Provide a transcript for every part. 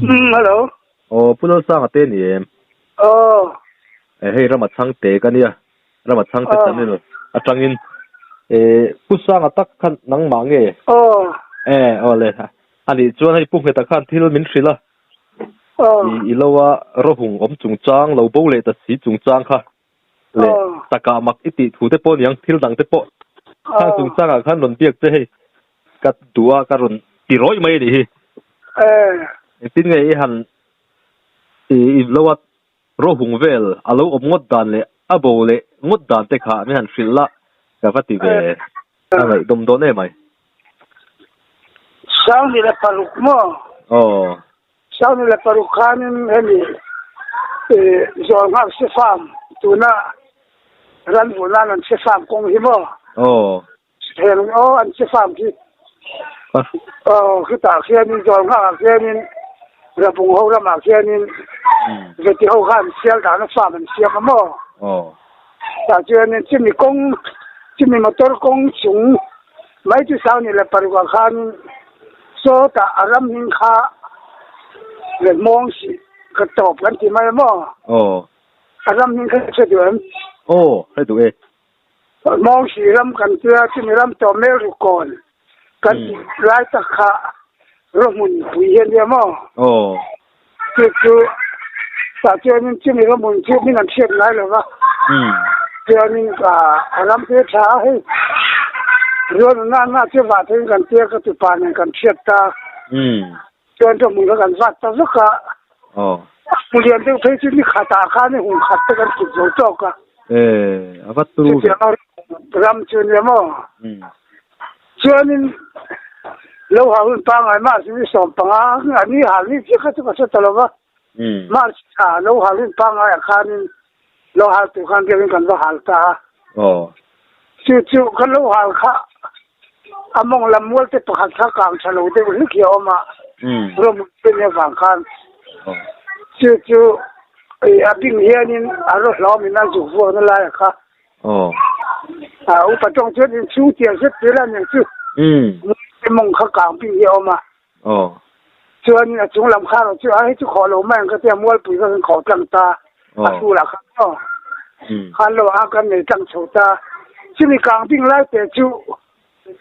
Hello. Aw Pu Lalsanga te ni em? Aw. Eh hei Rama Chhangte ka nia. Rama Chhangte channel atangin eh Pu Sanga tak khan nangmah nge? Aw. Eh aw le anih chuan hei Pu Ngheta khan thil min hrilh a. Aw. I lo a rawhung awm chungchang lo bo leh ta si chungchang kha leh takah mak i tih thu te pawh niang thil dang te pawh khang chungchangah khan rawn biak che hei ka duh a ka rawn ti rawih mai a nih hi. Engtin nge i han i lo a rawhung vel a lo awm ngawt dan leh a bo leh ngawt dan te kha min han hrilh la ka va ti ve a ngaihdawm dawn em ai. 2006 maw? Aw. 2006 khanin hemi Zawlnghak se farm tuna ran vuah nan an se farm kawng hi maw? Aw. Heng aw an se farm khi. Aw khitah khianin Zawlnghak ah khianin Rabung ho ramah khianin Veti ho khan sial dahna farm an siam a maw? Aw. Tah chuanin chumi kawng chumi motor kawng chung mai chu 2006 ah khanin Sawtah a ram hming kha le hmawng sih ka tawp kan ti mai a maw? Aw. A ram hming kha hre duh em? Aw, hre duh e. Hmawng sih ram kan tia chumi ram tawh mel rukawn kan tih lai tak kha rawhmun pui hi a nia maw? Aw. Chu chu tah chuanin chumi rawhmun chu min an hriat ngai lo va. Chuanin a ram te tha a hei rual na na chu vah theiin kan tia ka tupa nen kan hriat ta. Chuan rawhmun kha kan vat ta vek a. Hmu lian deuh phei chu ni khatah khan hung khat te kan kut zo tawk a. A va turu ve. Chutiang ram chu nia maw? Chuanin lo hal hun pangngai March ni 15 a ni hal ni chiah kha chu ka hre ta lo va, March thla lo hal hun pangngai ah khanin lo hal tur khan biakin kan va hal ta a. Chu chu kan lo hal kha a mawng lam mual te pakhat kha kang tha lo deuh hlek hi a awm a, rawmut te nia vang khan chu chu a bing hianin a raw hlawmin a zuk vuakna laia kha Aw. A upa tawng chuan in chhung tiang zet zel a niang chu. Te mawng kha kang bik hi a awm a. Aw. Chuan a chung lam kha erawh chu a hei chu khawh lo mai ang ka tia mualpui kha kan khawh tlang ta. A hrulah khan aw. Khan lo a kan nei tlang chho ta. Chumi kang bik lai te chu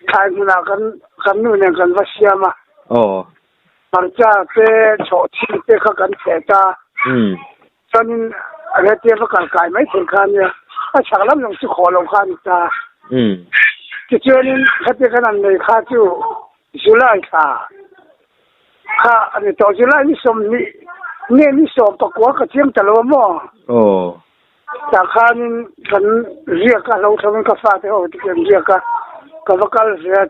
thlai hmunah kan kan nu nen kan va siam a. Aw. Hmarcha te chhawhchhing te kha kan cheh ta. Chuanin hetia va kal kai mai thei kha ania, a chhak lam zawng chu khawh lo kha a ni ta. Tichuanin hetia kan han nei kha chu July thla kha a ni tawh, July ni 20 nge ni 19 ka chiang ta lo a maw? Tah khanin kan riak a, hlauthawngin ka fate ho te kan riak a, ka va kal ve a.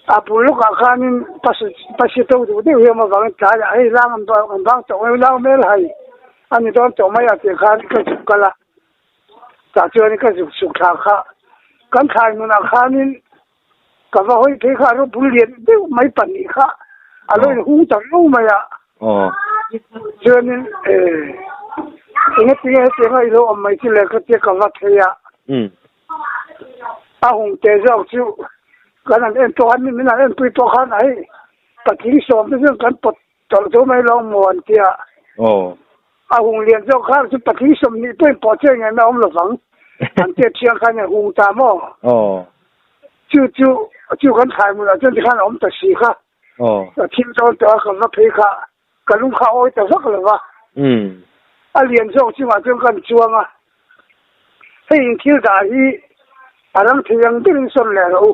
A bul lawkah khanin pasi to duh deuh hi a awm avangin tlaiah hei lang an bang tawh mai lau hmel hai a ni dawn tawh mai a tih khan ka zuk kal a, tah chuanin ka zuk chhuk thla kha kan thlai hmunah khanin ka va hawi phei kha a rawh bul lian deuh mai pahnih kha a lo inhung ta riau mai a, chuanin engatinge hetianga i lo awm mai chu le ka tia ka va thei a. A hung te zawk chu kan han en tawh a, min han enpui pawh khan a hei patling 10 te chuan kan pawt tawlh tho mai lo maw an ti a. A hung lian zawk khan chu patling 20 pawhin pawh che ngei mai a awm lovang an ti a, thiang khan a hung ta maw? Chu chu chu kan thlai hmunah chuan tikhan a awm ta si kha. A thim dawn tawh a, ka va phei kha Ka lung kha awi ta vak lo va. A lian zawk chungah chuan kan chuang a, hei in thil dah hi a rang thei ang berin sawn leh rawh u,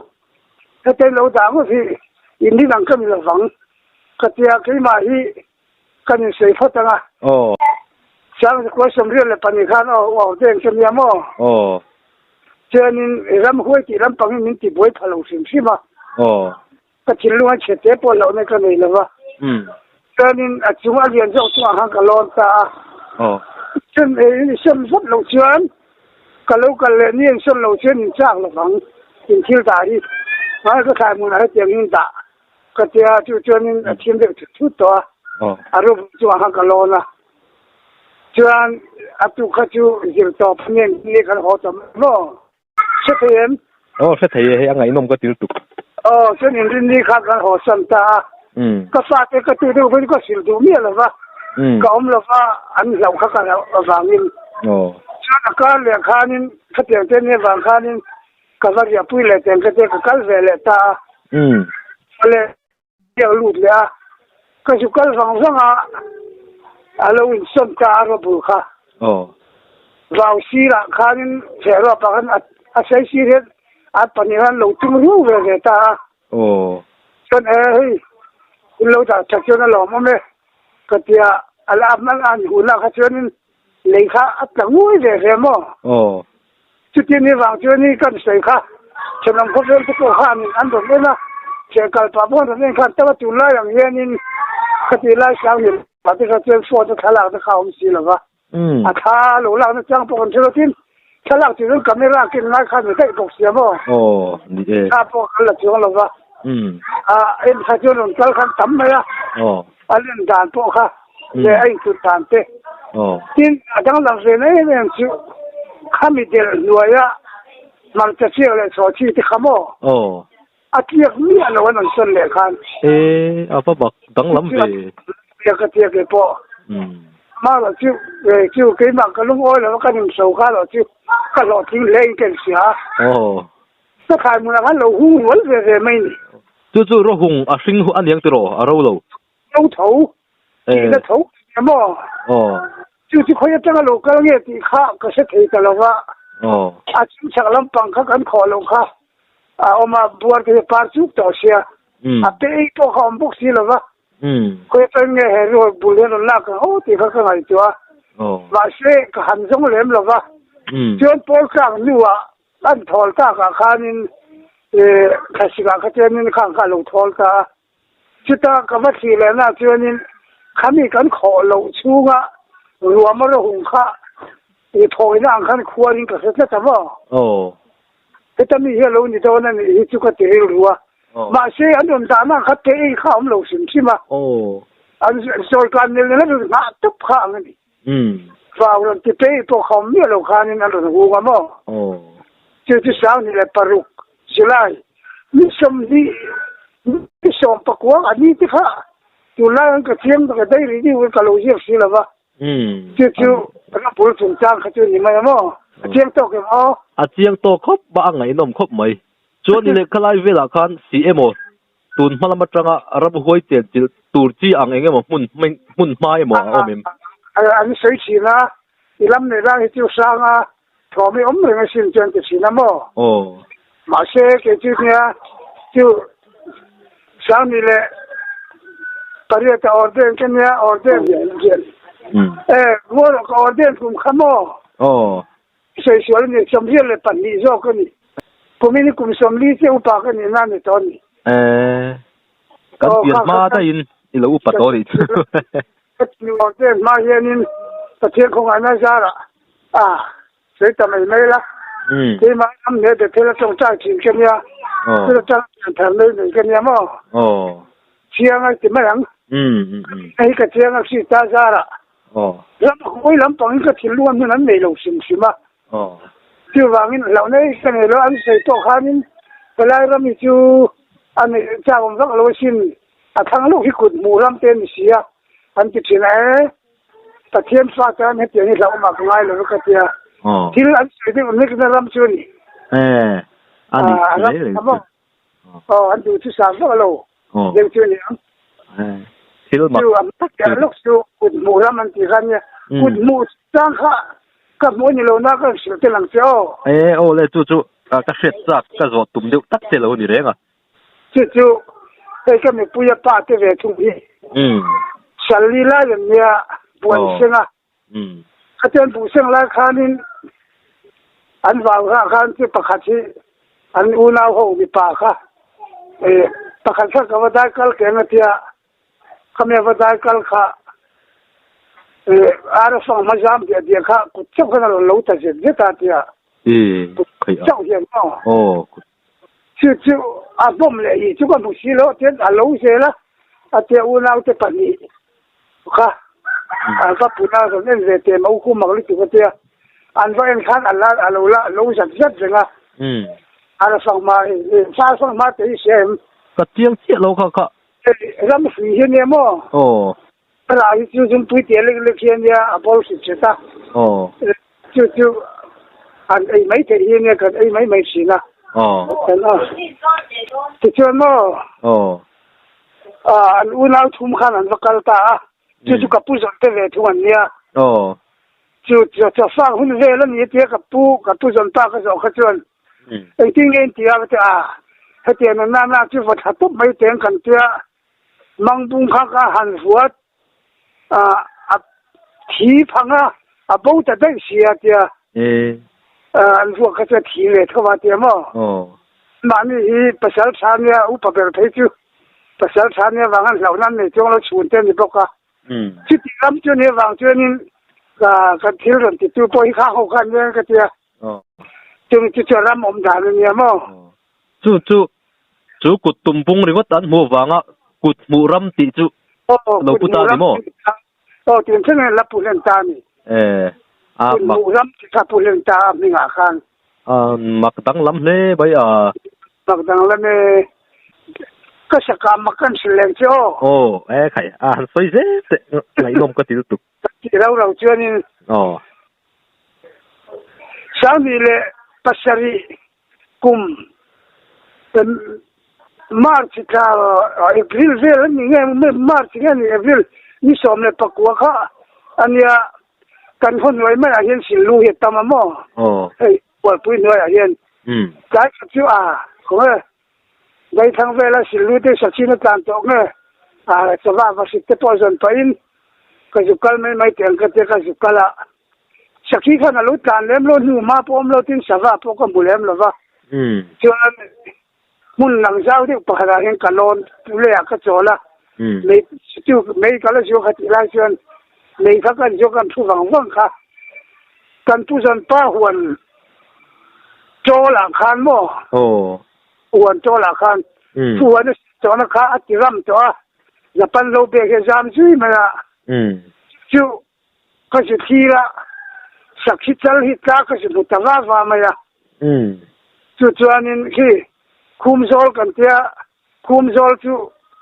heta in lo dah ngawt hi in rin ang ka ni lovang ka tia, keimah hi kan insawi phawt ang a. Sang zakua 82 khan aw aw te ang ka nia maw? Chuanin ramhuai tih lampangin min tibuai pha lo hrim hrim a. Ka thinlung a chhe te pawh lohna ka nei lo va. Chuanin a chung a lian zawk chungah khan ka lawn ta a. Chun in sawn vat loh chuan ka lo kal leh ni in sawn loh chuan in chak lo vang in thil dah hi. Mahse ka thlai hmunah hetiang in dah ka tia chu chuanin a thim deuh thut thut tawh a. A rum chungah khan ka lawn a. Chuan a tuk kha chu zir tawp nen ni kan haw ta mai maw? Hre thei em? Aw hre thei e, hei a ngaihnawm ka til tuk. Aw chuan inrinni kha kan haw san ta a. Ka fate ka tu deuh pawhin ka hrilh duh miah lo va, ka awm lo va, an hlauh kha ka hlauh avangin. Chuan a kar leh khanin khatiang te nia vang khanin ka va riahpui leh teng ka tia ka kal ve leh ta a. Awle biak lut leh a, ka zu kal vang vang a, a lo insawn ta a rawbul kha. Vau sirah khanin Hehruapa khan a sawi sir hian an pahnih khan an lo tum ruau ve ve ta a. Chuan e hei in lo dah that chuan a lawmawm e ka tia, a la hman a ni hunah kha chuanin lei kha a tla nguai ve ve maw? Chuti ni vang chuan i kan sawi kha thenawm khawvel te pawh khanin an rawn en a, theh kal pah pawh an rawn en khan taka tunlai ang hianin khati lai sang ni pah te kha chuan phone te thlalak te kha a awm si lo va, a thla lo lakna chang pawh kan hre lo tin thlalak chu chuan camera ken ngai khan ni daih bawk sia maw? Thla pawh kan la chuang lo va, a en kha chuan rawn kal khan tam mai a, a len dan pawh kha leh a intut dan te. Tin, a danglam ve na em em chu khami delh hnuaia hmarcha chiak leh chhawchhi te kha maw? A tliak miah lo an rawn sawn leh khan. E, a va bak danglam ve. Tliak a tliak e pawh. Amaherawh chu, chu keimah ka lungawi lo a ka nimso kha erawh chu ka hlawhtling hle in ka inhria a. Ka thlai hmunah khan lo hung rual ve ve mai ni. Chu chu rawhung a hring a niang tiraw? A ro lo. Ro tho tihna tho a ni maw? Chu chu khawi atanga lo kal nge tih kha ka hre thei ta lo va. A chung chhak lampang kha kan khawh loh kha a awm a, buar te hi par chuk tawh sia. A pe ei pawh kha a awm bawk si lo va. Khawi atang nge he rual bul hian rawn lak ang aw tih kha ka ngaihtuah a. Mahse ka han zawng lem lo va. Chuan pawl tlak hnuah An thawl takah khanin thlasikah kha chuanin khang kha a lo thawl ta a. Chuta ka va thli lehna chuanin khami kan khawh loh chhunga ruama rawhung kha i thawina ang khan khuarin ka hre tlat a maw? Heta mi hi a lo ni dawn a nih hi chu ka ti rilru a. Mahse an rawn dahna ang kha te ei kha a awm lo hrim hrim a. An sawikan nel nel a rawn nghah tawp kha ang a ni. Vau rawn ti pei pawh kha awm miah lo khanin an rawn hung a maw? Chu chu 26 July ni 20 ni 19 a ni te kha tunlai an ka chiang ka dai rih deuh in ka lo ziak si lo va. Chu chu ram bul chungchang kha chu ni mai a maw? A chiang tawk em aw? A chiang tawk khawp a, a ngaihnawm khawp mai. Chuan i lehkha lai velah khan si emaw Tun hma lam atanga ramhuai chen chilh tur chi ang eng emaw hmun hmun hma emaw a awm em? An sawi thin a, i lam nei lai hi chu hrang a, thawm i awm reng asin chuan ti thin a maw? Aw. Mahse kei chu nia chu Sangni leh pariat a order ka nia order e rual ka order kum kha maw? Aw. Sawi sual a ni, 82 zawk a ni. Kumin hi kum 40 chiah upa ka nih na ni tawh a ni. Eh, kan pian hma daihin i lo upa tawh a nih chu. Ka thinur te hma hianin Pathian khawngaihna zarah a sawi ta mai mai la. Keimah ram leh Bethel a tawngtai thin ka nia, chuta tang pian thar mai mai ka nia maw? Chiang a ti mai ang. Hei ka chiang a Krista zarah. Ram hawi lampangin ka thinlung a hmun an nei lo hrim hrim a. Chuvangin hlauhna ei ka nei lo, an sawi tawh khanin helai ram hi chu a neih chak awm vak lo asin, a thlang lawk hi kut hmuh ram te a ni si a, an ti thin a, e Pathian fa tan hetiang hi hlauhawmah ka ngai lo ka tia, thil an sawi deuh nek na ram chu a ni. A nih hle reng chu. Aw, an duh chu sang vak lo deuh chu a ni ang. Thil mak tak chu a ni. Lawk chu kut hmuh ram an tih kha nia. Kut hmuh chang kha ka hmuh a ni lo na ka hrilh tel ang che aw. E aw le chu chu ka hriat chak ka zawh tum deuh tak che lo a ni reng a. Chu chu hei ka mipui a pa te ve thung hi. Sali lai an nia buan seng a. Khatian buhseng lai khanin an vau kha khan chu pakhat hi an unau ho mipa kha pakhat kha ka va dai kal keng a tia khami a va dai kal kha ar a fang hma zam diah diah kha kut chauh khan a rawn lo ta zet zet a tia kut chauh hian maw chu chu a bawm leh hi chu ka hmu si lo tian a lo zel a a tia unau te pahnih Kha an va put a rawn en ve teh mah u khu mak lutuk a tia an va en khan a la a lo la lo zat zat reng a a la fang hma sa fang hma te hi hria em ka chiang chiah lo kha kha. Ram hrui hi ania maw? Aw. A rah hi chu zungpui tia lek lek hi ania a bawr hrit hret a. Aw. Chu chu an ei mai theih hi ania kan ei mai mai thin a. Aw. Kan a. Tichuan maw? Aw. An unau thum khan an va kal ta a. Chu chu ka pu zawrh te ve thung an nia. Aw. Chu chu chawfang hun vel a ni tia ka pu ka pu zawn pa ka zawh kha chuan engtin nge in ti a ka ti a, hetiang na na na chu va thla tawp mai teng kan tia mangbung kha ka han vuat a a thi phang a a bo ta daih si a tia an vuak kha chu a thi ve tho a tia maw. Mahni hi pasal tha nia upa ber phei chu pasal tha nia vang an hlauhna an nei chuang lo chhun te a ni bawk a. Chuti lam chu ni avang chuanin ka thil rawn titu pawh hi kha ho khan nia ka ti a. Chumi chu chu ram awm dan a nia maw? Chu chu chu kut tum bung ringawt an hmuh avanga kut hmuh ram tih chu lo pu ta ni maw? Aw tih thleng hian la pu hlen ta a ni. Kut hmuh ram tih kha pu hlen ta a hmingah khan. Mak danglam hle mai a. Mak danglam e. Ka saka mak kan hrilh leng che aw. Aw e khai a han sawi zel teh ngaihnawm ka ti lutuk. Ka tih rau rau chuanin. Aw. 27 kum March thla April vel a ni nge March nge ni April ni 19 kha ania Kan khaw hnuai maiah hian sillu hi a tam a maw? Hei Kualpui hnuaiah hian tlai khat chu a khawnge Daithang vela sillu te sachin a tlan tawh nge a chava va hrit te pawh zawn pahin ka zu kal mai mai teh ang ka tia ka zu kal a sakhi khan a lo tlan lem lo hnu hma pawh awm lo tin sava pawh ka hmu lem lo va chuan Hmun lang zau deuh pakhatah hian ka lawn leiah ka chawl a, mei chu mei ka la zuak a tih lai chuan mei kha kan zuak kan thu vang vang kha. Kan pu zawn pa huan tawlah khan maw huan tawlah khan pu huan a tawhna kha a ti ram tawh a, Japan lo bek hi a zam zui mai a, chu Ka zu thlir a, sakhi chal hi tla ka zu hmu ta va va mai a. Chu chuanin khi Khumzawl kan tia, Khumzawl chu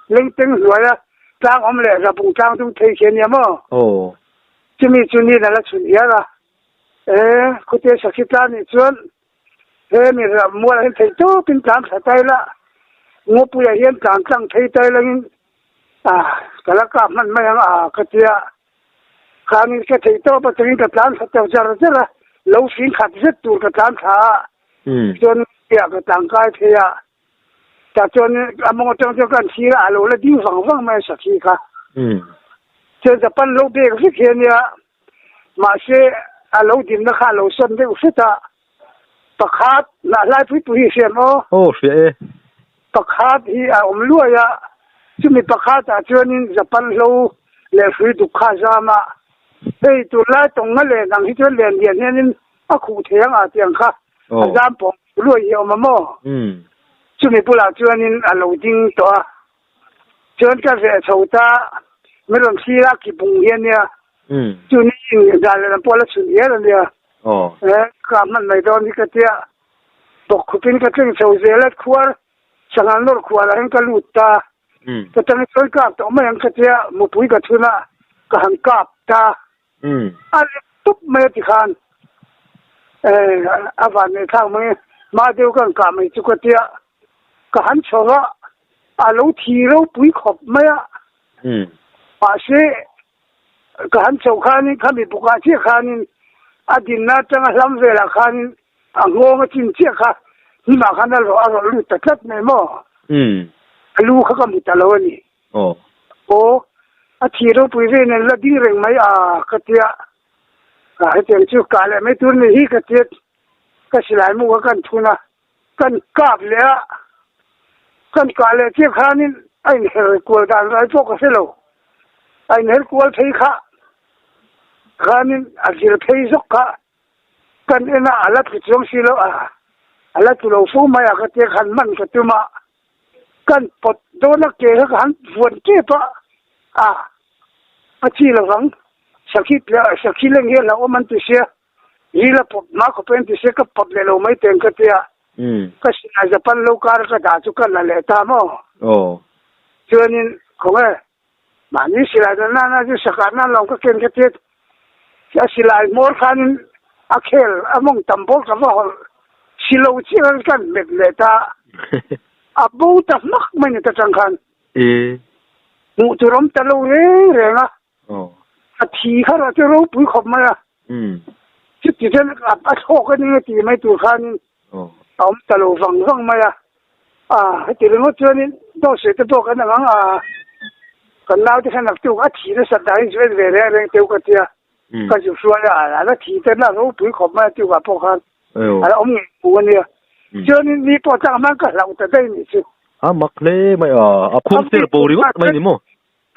Lengteng hnuaia tlang awm leh Rabung tlang dum thei khi a nia maw? Chumi chu ni nala chhun hial a. E, khutia sakhi tla nih chuan he mi mualah hian thei tawpin tlan thla ta ila, Ngawpuiah hian tlan tlang thei ta ilangin a, ka la kap hman mai ang a, ka tia. Khanin ka theih tawp atangin ka tlan thla teuh zar zar a, lo fing khat zet tur ka tlan thla a, chuan piah ka tangkai thei a, tah chuan a mawng atang chuan ka han thlir a, a lo la ding vang vang mai a sakhi kha. Chuan Japan lo bek vek hi ania, mahse a lo dinna kha a lo sawn deuh hret a, pakhat hnah hlai pui pui hi hriam aw. Aw hria e. Pakhat hi a awm luai a, chumi pakhatah chuanin Japan hlo leh hrui duk kha a zam a, hei tunlai tawnga len ang hi chuan len lian hianin a khuh thei ang a tih ang kha a zam pawng luai hi a awm a maw? Chumi bulah chuanin a lo ding tawh a, chuan ka veh chho ta, min rawn thlir a ki bung hi a nia, chuni in dan leh lam pawh a la chhun hial a nia, ka hman mai dawn hi ka tia. Bawk khupin ka tling chho zel a, khuar sanghal nawr khualah hian ka lut ta. Ka tang chuan kap tawh mai ang ka tia, mupui ka thun a, ka han kap ta. A lek tup mai a ti khan a van neih thlak mai, hma deuh ka han kah mai chu ka tia, ka han chho a, a lo thi ropui khawp mai a. Mahse ka han chho khanin khami bukah chiah khanin a dinna atanga hlam velah khanin a nghawng a chin chiah kha hnimah khan a rawh a rawh lut ta tlat mai maw? A lu kha ka hmu ta lo a ni. Aw, a thi ropui ve nen la ding reng mai a ka tia, hetiang chu kah leh mai tur ni hi ka tia ka silai mu kha kan thun a. Kan kap leh a, kan kah leh chiah khanin a inher kual dan rai pawh ka hre lo. A inher kual phei kha khanin a zir phei zawk kha kan en a, a la tlu chuang si lo a, a la tlu lo fo mai a ka tia khan hman ka tum a, kan pawt dawn a ke kha ka han vuan tep a, a a chi lovang sakhi sakhi leng hi a hlauhawm an ti sia. Hi la pawp hma khawp en ti se ka pawp leh lo mai teng ka tia. Ka sinah Japan lo kar ka dah chu ka la leh ta maw? Aw. Chuanin khawnge mahni silai na nana chu sakah nan lo ka ken ka tia a silai hmawr khanin a khel a mawng tam bawk ka va hawlh si lo chiah khan kan hmet leh ta a bo ta hmak mai ni ta tang khan hmuh tur awm ta lo reng reng a a thi kha erawh chu ropui khawp mai a chuti chuan a thlawk a ning a ti mai tur khanin a awm ta lo vang vang mai a, a heti ringawt chuanin dawhsei te pawh kan ang ang a, kan naute khan naktuk a thi nasat dahin chu en ve reng reng teuh ka tia, ka zu hruai a, a la thi te la ropui khawp mai a tukah pawh khan a la awm ngei hmu a nia, chuanin mi pawh tlak hman ka hlauh ta daih nih chu. A mak hle mai a, a khuang ser bo ringawt mai ni maw?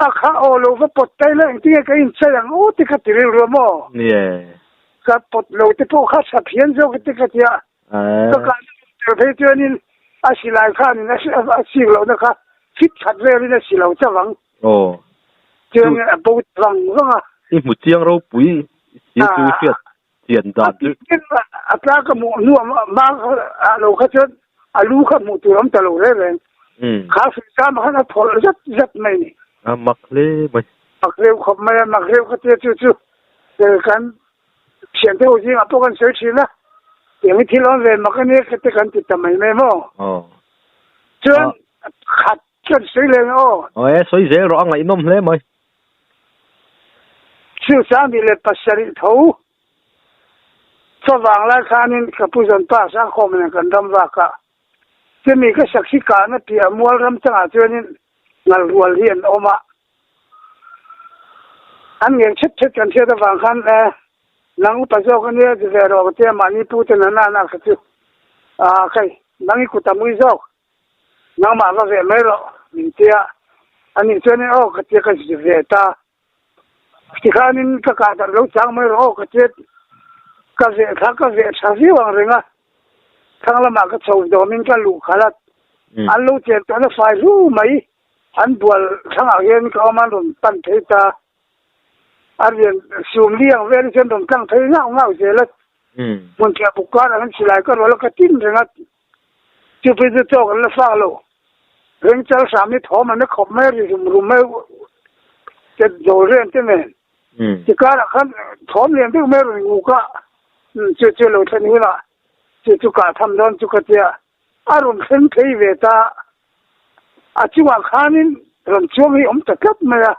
A kha aw lo va pawt ta ila engtin nge ka inchei ang aw ti ka ti rilru a maw? Nie. Ka pawt lo te pawh kha tha phian zawk ti ka ti a. Ka kah tel phei chuanin a silai khanin a sik lohna kha fit khat velin a si lo chauh ang. Aw. Chuanin a bo vang vang a. I hmu chiang ropui sia chu hriat chian dan chu. A tla ka hmuh hnuah ma ah lo kha chuan a lu kha hmuh tur awm ta lo reng reng. Kha hruizam ah khan a thawlh zat zat mai ni. A mak hle mai. Mak reuh khawp mai a, mak reuh ka tia chu chu kan thiante ho zingah pawh kan sawi thin a, tiang hi thil awm ve mak a nia ka te kan ti ta mai mai maw. Chuan khat Kan sawi leh ang aw. Aw e, sawi zel rawh a ngaihnawm hle mai. 2007 tho chawvang lai khanin ka pu Zawnpa Sangkhawm nen kan ram vak a, chumi ka sakhi kahna piah mual ram changah chuanin ngal rual hi an awm a, an ngeng thet thet kan hriat avang khan e nang upa zawk ania ti ve rawh ka tia mahni pu ten an an a kha chu a kai nang i kut a mui zawk. Nangmah va veh mai rawh min tia a nih chuanin aw ka tia ka zir ve ta. Tikhanin ka kah darh lo chang mai rawh aw ka tia ka veh kha ka veh tha viau ang reng a. Thlang lamah ka chho dawmin ka luh khalh a, an lo chen tawhna fai hlu mai an bual thlangah hian ka awm a an rawn pan phei ta. A rian sum li ang vel hi chuan rawn tlang phei ngauh ngauh zel a. Hmun thiah buk karah hian silai ka rual a ka tin reng a. Chupui chu chaw kan la fak lo. Reng chal hram hi thawm an la khawp mai a, ri rum rum mai te zawl reng te nen. Tikarah khan thawm lian deuh mai a rawn nguk a, chu chu lo thlen hunah chu chu kah tham dawn chu ka tia a rawn thleng phei ve ta. A chungah khanin rawn chuang hi awm ta tlat mai a.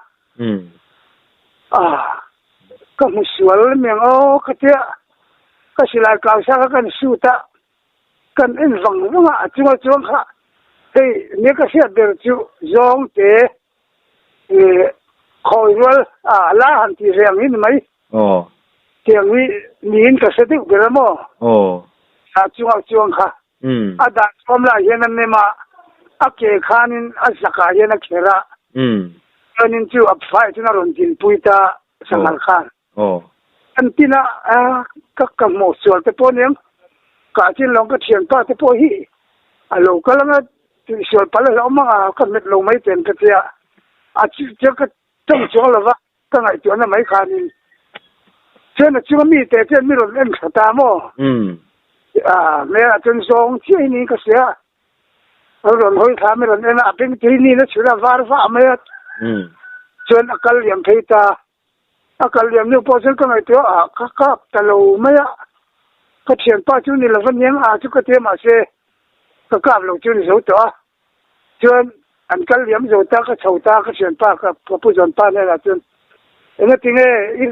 Ah, ka hmu sual miang aw ka tia ka silai kau sa kha kan shoot a. Kan en vang vang a, a chunga chuang kha hei nia ka hriat ber chu zawng te ih khawi rual a la han tih ve ang hi ni mai. Aw. Tiang hi niin ka hre deuh ber a maw? Aw. A chunga chuang kha. Umm. A dah chhawm lai hian a nem a, a ke khanin a zakah hian a kher a. Umm. Chuanin chu a fai chuan a rawn dinpui ta sanghal khan. Aw. Kan tin a, ka ka hmuh sual te pawh aniang, kah chin lawng ka thianpa te pawh hi a lo kal anga tih sual palh a hlauh ang a, ka hmet lo mai ten ka tia, a chu ka tawng chuang lova ka ngaihtuahna mai khanin chuan a chunga mi te chuan mi rawn en thla ta maw? Umm. A hmelah chuan zawng chiah hi niin ka hria, A rawn hawi thla mai rawn en a, a beng tui niin a chhun a var vah mai a, chuan a kal liam phei ta. A kal liam hnu pawh chuan ka ngaihtuah a, ka kap ta lo mai a, ka thianpa chu ni lova niang a chu ka ti a, mahse ka kap lo chu ni zo tawh a. Chuan an kal liam zo ta, ka chho ta, ka thianpa ka ka pu zawnpa hnenah chuan engati nge i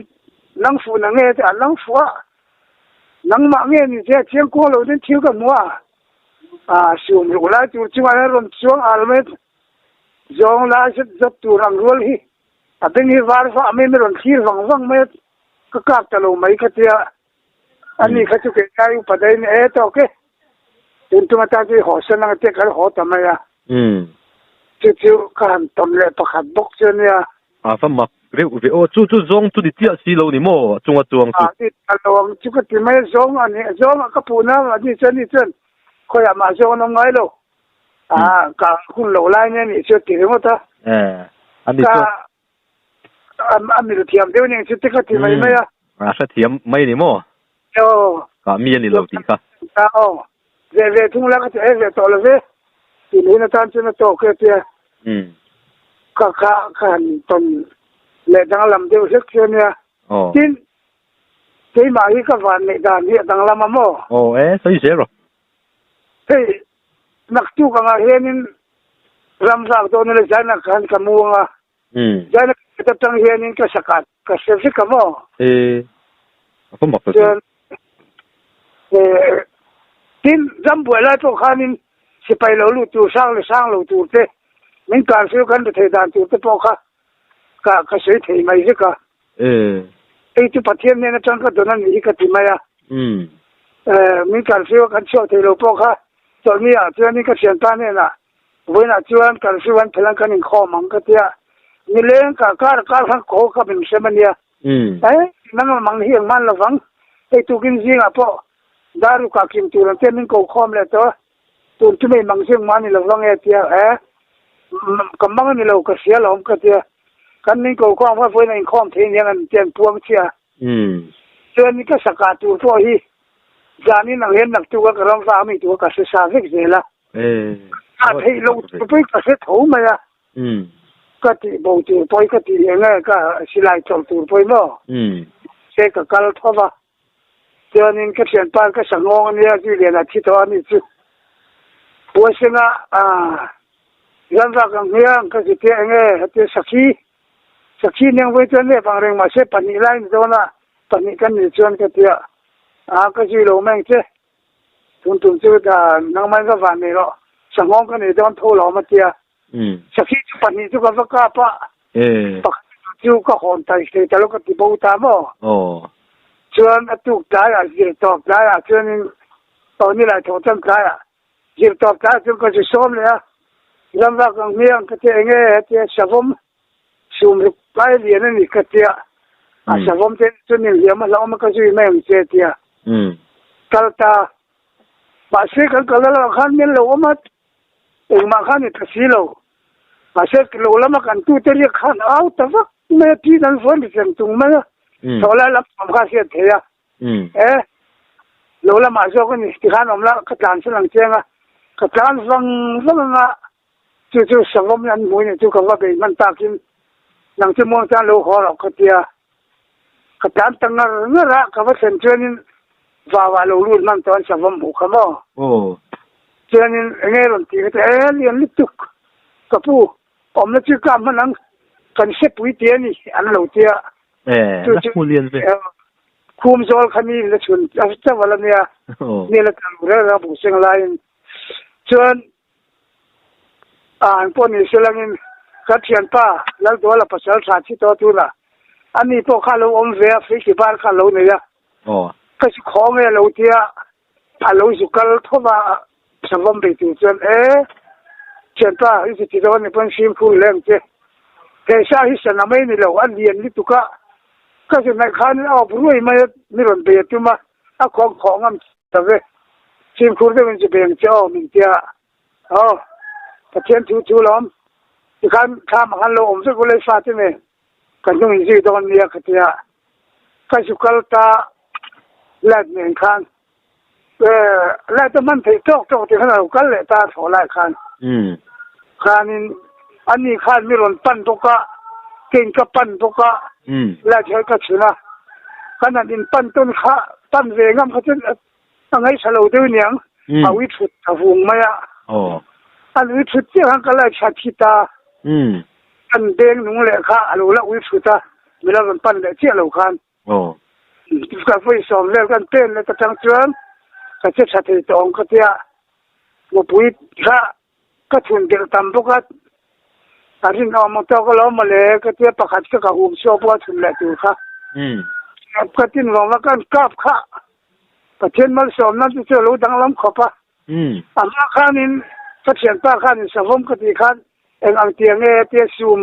nang fuh na nge a nang fuh a, nangmah nge ni che a chiang kual lo deuhin thil ka hmu a, a sum ruk lai tur chungah hian rawn chuang al mai zawng lai zet zet tur ang rual hi. A beng hi var vah mai mai rawn thlir vang vang mai a, ka kak ta lo mai ka tia, ani kha chu kei lai upa daih e tawk e, tun tum atan chu i haw san ang tia kan haw ta mai a, chu chu ka han tawm leh pakhat bawk chu ania. A va mak reuh ve aw, chu chu zawng chu ni chiah si lo ni maw a chunga chuang chu. A ni ta lo ang chu ka ti mai a, zawng a ni, zawng a ka puhna a ni chuan ni chuan khawiah mah zawng an awm ngai lo. A ka hun lo lai nia nih chu a ti ringawt a. Eh, a ni chu. Ka a mil thiam deuh ning chu te ka ti mai mai a. A hre thiam mai ni maw? Aw. Ka mi a ni lo tih kha. Aw. Ve ve thung la ka ti e ve tawh lo ve. Tih hun atan chuan a tawk e tia. Um. Ka kha ka han tawn leh danglam deuh hlek chu a nia. Tin, keimah hi ka van neih dan hi a danglam a maw? Aw e, sawi zel rawh. Hei, naktuk angah hianin ram vak dawn ila Zaina khan ka mu anga, Zaina ka atang hianin ka sakat ka hre vek a maw? E, a va mak ta che. Chuan, tin, ram buai lai pawh khanin sipai lo lut tur, sang leh sang lo tur te, min kar chu kan rethei dan tur te pawh kha ka ka sawi thei mai vek a. Hei chu Pathian hnen atang ka dawn a nih hi ka ti mai a. Min kar chu kan chhuak thei lo pawh kha chawlhni ah chuanin ka thianpa hnenah vawiinah chuan kar chu an phelh ang kan inkhawm ang ka tia. Nileng ka kar kar khan khaw ka min hrem a nia. Nang mang hi engmah an lo vang. Hei tukin zingah pawh darukah kim tur ang te min ko khawm leh tawh a. Tun chu mei mang zing mah a ni lo vang e tia he ka mang a ni lo ka hria lo awm ka tia kan min ko khawm kha vawiin a inkhawm thei aniang an ti an puang chiah a. Chuan ka sakah tur pawh hi zanin ang hian naktuk a ka ram vang ami tur ka hre sa vek zel a. A theih loh tur pawhin ka hre tho mai a. Ka tih bo tur pawhin ka tih eng nge ka silai chawlh tur pawhin maw se ka kal tho va. Chuanin ka thianpa ka sa nghawng a nia, zui lian a thi tawh a ni chu. Puasenga ram vak ang hmiang ka ti tia enge hetia sakhi, sakhi neng vawi chuan lep ang reng mahse pahnih lai ni dawn a, pahnih kan ni chuan ka tia a ka zui lo mai ang che. Tun tum chu nangmah in va van nei rawh, sa nghawng ka nei dawn tho lo awm a tia. Sakhi chu pahnih chu ka va kap a, pakhat chu ka hawn tai thei ta lo ka ti bo ta maw? Chuan a tuk tlaiah zir tawp tlaiah chuanin aw nilai thawh tan tlaiah zir tawp tlaiah chuan ka zu sawm leh a, ram vak ang hmiang ka tia enge hetia savawm sum ruk lai lian a ni ka tia, a savawm te chuan inhliam a hlauhawm a ka zui mai ang che tia kal ta. Mahse kan kal na lamah khan min lo awm a, Engmah kha ni ta si lo. Mahse lo lama kan tute riak khan au ta vak mai a, tin an vawn ri cheng tung mai a, thaw lai lam awm kha a hriat thei a. E, lo lamah zawk a ni, tikhan awm la, ka tlan chu lang chiang a, ka tlan vang vang ang a, chu chu savawm an hmui nih chu ka va bei hman takin nang chu muang chuan lo haw rawh ka ti a. Ka tlan ta ngar ngar a, ka va thlen chuanin vauah lo lut hman tawh an savawm hmuh kha maw? Chuanin enge rawn tih ka ti, e lian lutuk ka pu, awmna chu ka hman ang, kan hrepui tih a ni an lo ti a. E, la hmu lian ve. Khum zawl kha mi la chhun chauh a la nia, mi la tla lo reng reng a buh seng laiin. Chuan An pawh ni se langin ka thianpa Lalduala pasal tha thi tawh tunah ani pawh kha a lo awm ve a, friki bar kha a lo nei a, ka zu khaw nge a lo tia a lo zu kal thawm a, savawm bei tur chuan e thianpa i zu ti dawn ni pawn fimkhur hle ang che, he sa hi sana mai ni lo a lian lutuk a, ka zu hnaih khanin a awp ruai mai a, mi rawn bei a tum a, a khawng khawh ngam Ta ve, fimkhur deuhin chu beng che aw min tia. Aw, Pathian thu thu lawm. Tikhan thlam ah khan lo awm vek ula i fate nen kan hnung in zui dawn nia ka tia. Ka zu kal ta light nen khan light a hman theih tawk tawk ti khan a lo kal leh ta a thlawh lai khan. Khanin ani khan mi rawn pan bawk a, keiin ka pan bawk a, light hi ka chhun a, kan han in pan tawn kha pan ve ngam kha chuan a ngaihthla lo deuh aniang, a ui thut a vung mai a, an ui thut chiah khan ka light hrat hi ta, kan beng nung leh kha a lo la ui thut a, mi la rawn pan leh chiah lo khan. Ka vawi sawm vel kan pen leh ta tang chuan ka che tha thei tawh ang ka tia, mupui kha Ka chhun belh tam bawk a, a rinawm ang tawk alawm mawle ka tia pakhat kha ka hum chhuak bawk a chhun leh tur kha. Ka tin vang vang khan kap kha Pathian malsawm nan chu chu a lo danglam khawp a. A hma khanin ka thianpa khanin savawm ka tih khan eng ang tiang nge tia sum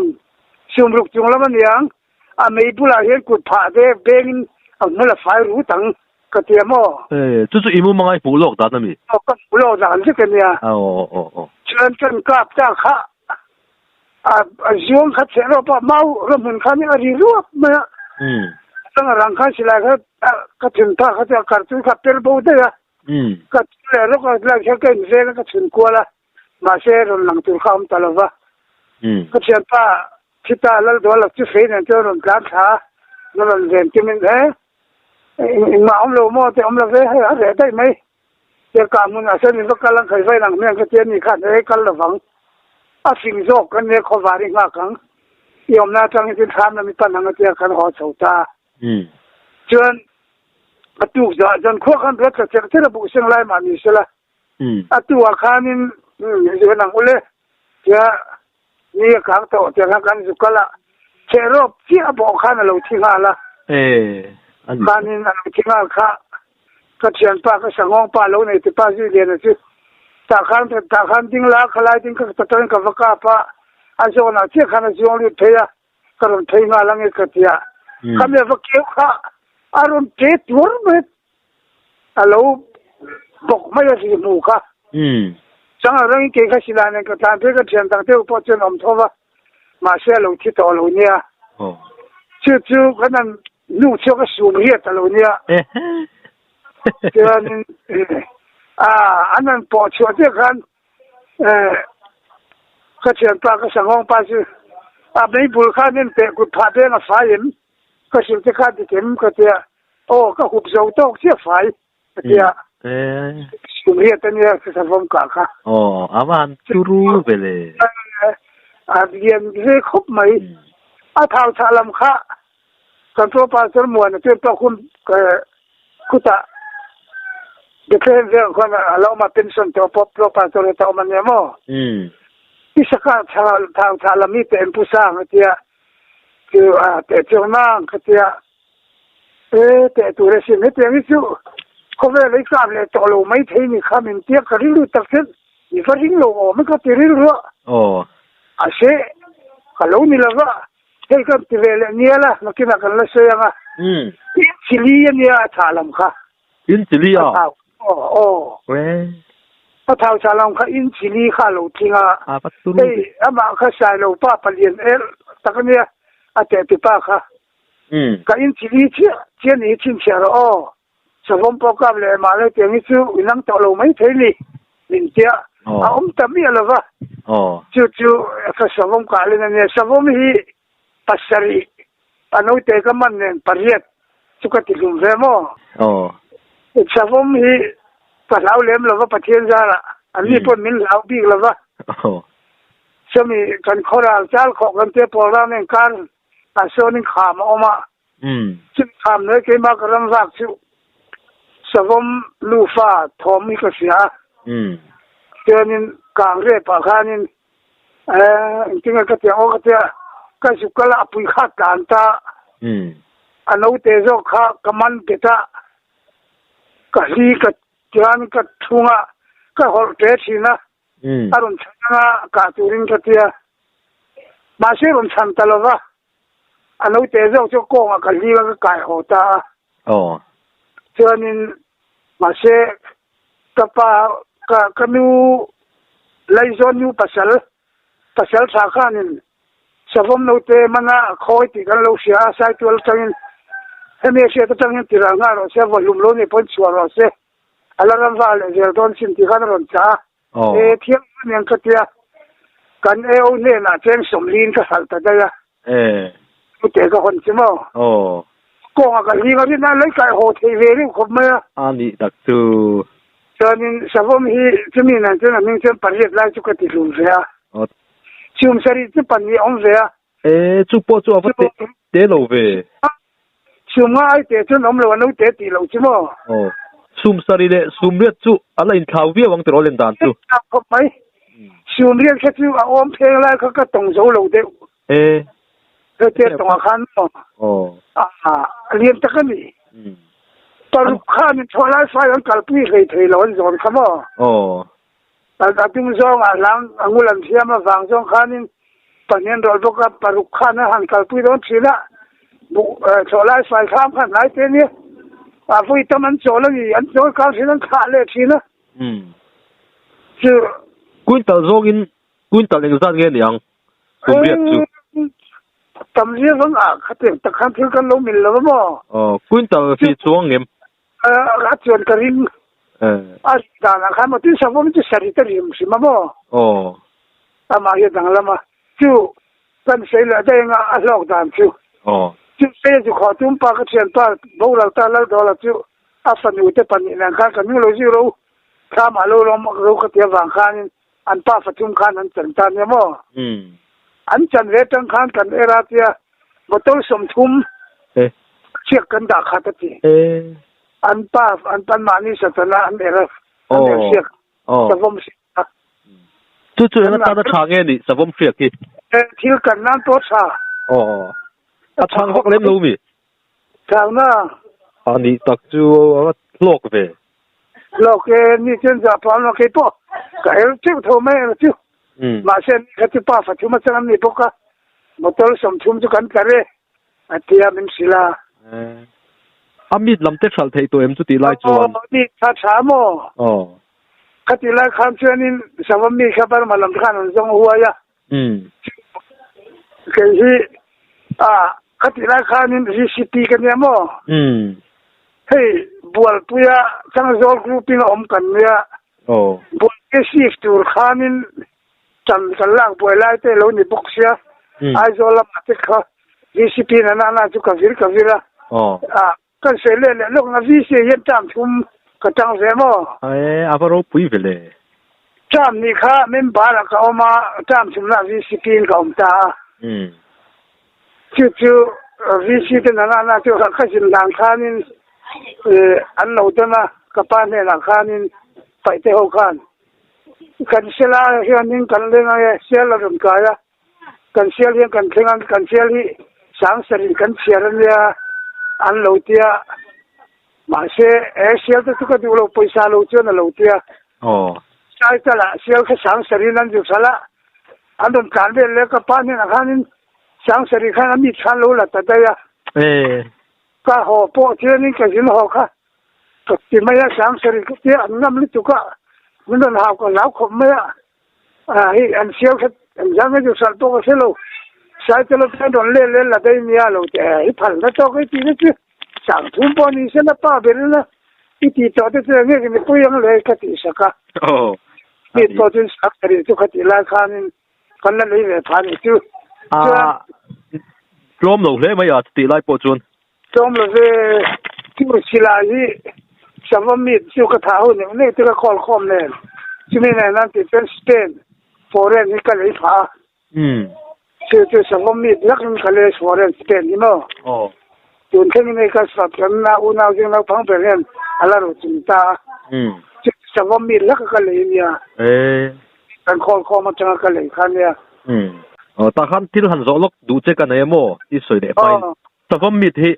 sum ruk chung lam aniang A mei bulah hian kut phah ve vengin a hmul a fai rut ang ka ti a maw? E, chu chu i mum angai hmuh lawk dan a mi? Aw, ka hmuh lawk dan vek a nia. Aw, aw, aw, aw. Chuan kan kap ta kha a a zuang kha cheh rawp a, mau ramhmun khan a ri ruap mai a. Chang a rang khan silai kha ka thun phah kha chu a kartui kha a per bo daih a. Ka thun leh rawk a, lai kha ka inveng a, ka chhun kual a. Mahse rawn lang tur kha a awm ta lo va. Ka thianpa khita Lalduala chu fei nen chuan rawn tlan thla a, na rawn ven tumin he engmah a awm lo maw te awm lo ve hei a reh daih mai. Tia kah hmunah sawn in va kal ang khawi vain ang hmiang ka tia ni khan he kal lovang. A fing zawk kan nia khawvar i nghak ang. I awmna atangin tin thlam lam i pan ang a tia kan haw chho ta. Chuan a tuk zawhah chuan khua khan ruat tla cher cher a buh seng lai mah ni sela. A tuah khanin zun ang ule tia ni a kang tawh tiang khan kan zu kal a, chehrawp chiah a bawh khan a lo thi nghal a. Khanin a lo thi nghal kha ka thianpa ka sanghawng pa lo nei tipa zui lian a chu tah khan tah khan ding la khalai ding ka tawin ka va kap a, a zawnah chiah khan a zuang lut phei a. Ka rawn phei nghal ange ka ti a, khami a va keu kha a rawn ṭe tuar mai a lo bawk mai a ri hmu kha. Chang a rangin kei kha silai nen ka tlan phei ka ṭhian dang deuh pawh chuan awm tho va, mahse a lo thi tawh lo nia. Chu chu kan han hnung chhuak a sum riat a lo nia. Chuanin an han pawh chhuah chiah khan Ka thianpa ka sanghawng pa chu a mei bul khan en teh kut phah peng a fai em? Ka hrilh te kha dik em? Ka ti a, aw ka hup zo tawk chiah fai ka ti a, sum riat a nia ka savawm kah kha. Aw a va han turu ve le. A lian ve khawp mai. A thau chhah lam kha Kan tlawm pastor Muana chuan pakhum khutah Bethlehem veng khuan a lo awm a, pension tawh pawh tlawm pastor heta awm a nia maw? Isaka thau thah lam hi teh pu sang a tia, chu a teh chuang nang ka tia, e teh tur a sim hetiang hi chu khawvel ei kap leh tawh lo mai thei ni kha min tia ka rilru tak chuan i va ring lo awm ka ti rilru a. A se ka lo ni lova. Hei kan ti ve leh nial a, nakinah kan la sawi ang a. In chili a nia a thah lam kha. In chili a? A thau, aw, aw. A thau chah lam kha in chili kha a lo tling a. A va turu. Hei amah kha Sailo pa palian er tak a nia, a tehti pa kha. Ka in chili chiah chiah ni hi chhinchhiah rawh aw. Savawm pawh kap leh mah le tiang hi chu inang tawh lo mai thei ni min tia a awm ta miah lo va. Chu chu ka savawm kah len a nia. Savawm hi pasarih a naute ka man nen pariat chu ka ti hlum ve maw. Savawm hi ka hlau lem lo va Pathian zarah anni pawn min hlau bik lo va. Sawmi kan khawral chal khawh kan tia program enkar ah sawnin kham a awm a. Chim kham le keimah ka ram vak chu savawm nufa thawm hi ka hria a. Chuanin kang rep ah khanin engtinge ka tiang aw ka tia ka zuk kal a a pui kha tlan ta a naute zawk kha ka man bet a ka hli ka chuan ka thung a ka hawlh ṭe ṭhin a. A rawn chhan anga kah turin ka tia mahse rawn chhan ta lova. A naute zawk chu kawngah ka hlim a, ka kai haw ta a. Aw. Chuanin mahse ka pa ka ka nu Laizawn nu pasal pasal tha khanin savawm naute mana a khawi tih kan lo hria a, Saitual atangin hemi a hriat atangin tirah nghal rawh se, vawhlum lo nih pawhin chhuah rawh se, a la ram vah leh zel dawn sin tih khan a rawn chah a. Aw. E thiam aniang ka tia kan AO hnenah cheng sawmliin ka hralh ta daih a. E. Pute ka hawn chu maw? Aw. Kawnga ka hlim a rin a lei kai haw thei ve reuh khawp mai a. A nih tak chu. Chuanin savawm hi chumi nan chuan a hming chuan pariat lai chu ka ti hlum ve a. Aw. Chhum sarih chu pahnih a awm ve a. E chu pawh chu a va te te lo ve. Chhum nga ai te chuan awm lo a naute tih loh chu maw? Aw. Chhum sarih leh chhum riat chu a la inthlau viau ang tiraw len dan chu. Inthlau khawp mai. Chhum riat kha chu a awm pheng lai kha ka tawng zo lo deuh. E. Hetia tawngah khan maw? Aw. A lian tak a ni. Paruk khan in thawh lai fai an kalpui hlei thei lo an zawn kha maw? Aw. A tum zawng a hlang a ngul an thiam avang zawng khanin pahnian rawlh bawk a, paruk khan a han kalpui dawn thin a, buk thlawh lai fai thlam kha hnai te nia, a vawi tam an chawl a ni, an chawl kal thin an thlah leh thin a. Chu. Quintal zawngin quintal engzat nge ni ang kum riat chu? Tam zia vang ah khatiang tak khan thil kan lo mil lo a maw? Aw, quintal hi chuang ngem? A chuan ka ring. A ri danah khan maw tin savawm chu sarih te rim hrim a maw? Aw. Amah hi a danglam a. Chu kan sawi leh daih anga a hlawk dan chu. Chu sawi chu khaw tum pa ka thianpa boral ta Laldawla chu a fanu te pahnih nen khan ka nu lo zir ro thlam ah lo lawm ro ka ti avang khanin an pa fathum khan an chan ta nia maw? An chan ve tang khan kan era tia bottle 30 chhiak kan dah khat a ti. An pa an pan mahni satana an era an er siak savawm hriak kha. Chu chu eng atana tha nge ni savawm hriak hi? Thil kan nan pawh tha. A chhang vak lem lo mi? Changna. A nih tak chu a hlawk ve. Hlawk e, ni chuan zah pah lo kei pawh ka her teuh tho mai ang chu. Mahse ni kha chu pa fathum atang an ni bawk a, motor 30 chu kan tlar e a tia min hrilh a. A mit lam te hralh theih tawh em chu tih lai chuan? Aw, mi tha tha maw? Aw. Khatih lai khan chuanin Savawm mi kha Burma lam khan an zawng huai a. Kei hi a khatih lai khanin VCP ka nia maw? Hei Bualpuia Changzawl grouping a awm kan nia. Bualpuia shift tur khanin chan kan lak buai lai te lo ni bawk sia. Aizawl lamah te kha VCP na na na chu ka vir ka vir a. Kan sawi leh leh lawk na VC hian term thum ka tang ve maw? Ae, a va ropui ve le. Term nih kha member ah ka awm a, term thumna VCP in ka awm ta a. Chu chu VC te nana na chu ka zin dan khanin an lo dawn a, ka pa hnenah khanin paihte ho khan kan sela hianin kan leng ang e, sial a rawn kai a. Kan sial hian kan thleng a, kan sial hi 7000 kan chhiar a nia an lo ti a, mahse he sial te chu ka duh lo pawisa lo chuan a lo ti a. Cycle ah sial kha 7000 an zu thlal a, an rawn tlan vel leh ka pa hnenah khanin 7000 khan a mit khan lo la ta daih a. Ka haw pawh chuanin ka zin haw kha ka ti mai a, 7000 ka tia an ngam lutuk a, min rawn hau ka hlau khawp mai a. A hei an siau kha an zang hi chu hralh pawh ka hre lo. Cycle atang rawn lel lel la daih nia lo teh e. I phal na tawk ei tih na chu 3000 pawh ni se na pa ber ila i tih tawh te chu enge ka mipui ang le ka tih sak a. Mi pawh chuan 7000 chu kha tih lai khanin kan la lei ve phah nih chu. Chuan tlawm lo hle mai a tih lai pawh chuan. Tlawm lo ve chu silai hi sava meat chu ka thah ho neuh neuh te ka khawl khawm nen chumi nen an tih chuan Spain foreign hi ka lei phah a chu chu sava meat lak in ka lei foreign Spain hi maw tun thleng in hei ka sap kan na unau zing naupang ber hian a la ro chung ta a chu sava meat lak a ka lei ania kan khawl khawm atanga ka lei kha ania. Tah khan thil han zawh lawk duh che ka nei a maw i sawi leh hmain. Savawm mit hi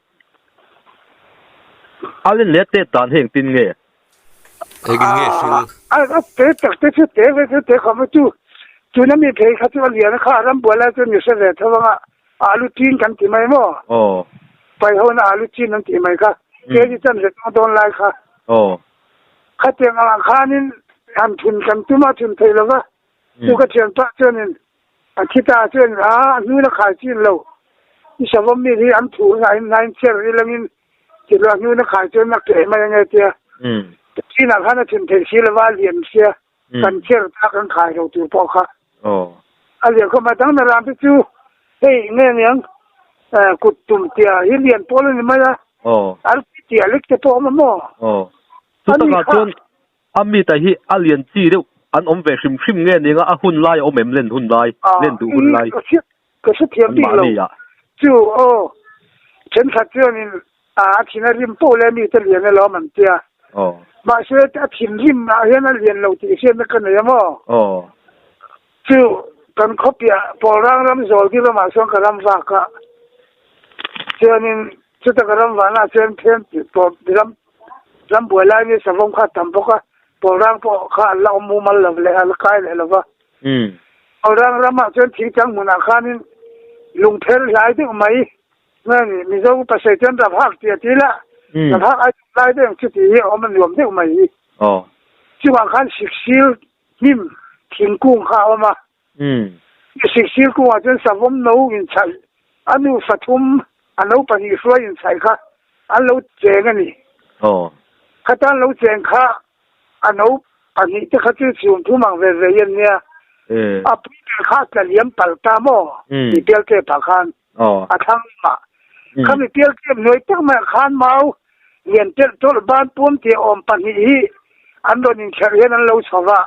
a len leh tet dan hi engtin nge? Engin nge hril? A te tak te chu te ve chu te khawm a chu tuna mi phei kha chu a lian a kha a ram buai lai chuan mi hre ve tho ang a alu chin kan ti mai maw? Pai ho na alu chin an ti mai kha kg chan ve tawng dawn lai kha khatiang ang khanin han thun kan tum a thun thei lova chu ka thianpa chuanin A thi ta chuan a a hnu la khai chin lo. I savawm mi hi an thu ngai ngai cher i langin ti lo a hnu la khai chuan a keh mai ange tia. Chinah khan a thin theih si lova a lian sia kan cher ta kan khai lo tur pawh kha. A lian khawp mai dang na ram te chu hei nge niang kut tum tia hi lian pawl a ni mai a. Arpi tia lek te pawh a awm a maw? Chutakah chuan A mita hi a lian chi deuh an awm ve hrim hrim nge nia a hun lai a awm em len hun lai, len duh hun lai. Ka hre thiam bik lo chu aw thenkhat chuanin a thin a rim poh leh mite lian alawm an tia mahse a thinrim ah hian a lian lo tih hriatna ka nei a maw chu kan khawpiah Pawlrang ram Zawldi ramah sawn ka ram vak a chuanin chuta ka ram vahna ah chuan then ram Ram buai lai ni savawm kha a tam bawk a, Pawlrang pawh kha an la awm mumal lo leh a la kai leh lo va. Pawlrang ramah chuan thingtlang hmunah khanin lungpher hlai deuh mai nge ni Mizo upa sawi chuan Raphak tih a ti la, Raphak ai tum lai deuh ang chu tih hi a awm a nuam deuh mai hi. Chungah khan siksil hnim thingkung kha a awm a, Siksil kungah chuan savawm no inchhaih, a nu fathum a no pahnih hruai inchhaih kha an lo cheng a ni. Khata an lo cheng kha a no pahnih te kha chu chhung thum ang ve ve hi an nia. A pui Kha tla liam pal ta maw? Ti pial tlep ah khan a thlang lamah khami pial tlep hnuai tak maiah khan mau lian telh tawlh ban puam tia awm pahnih hi an rawn inkherh hian an lo chho va.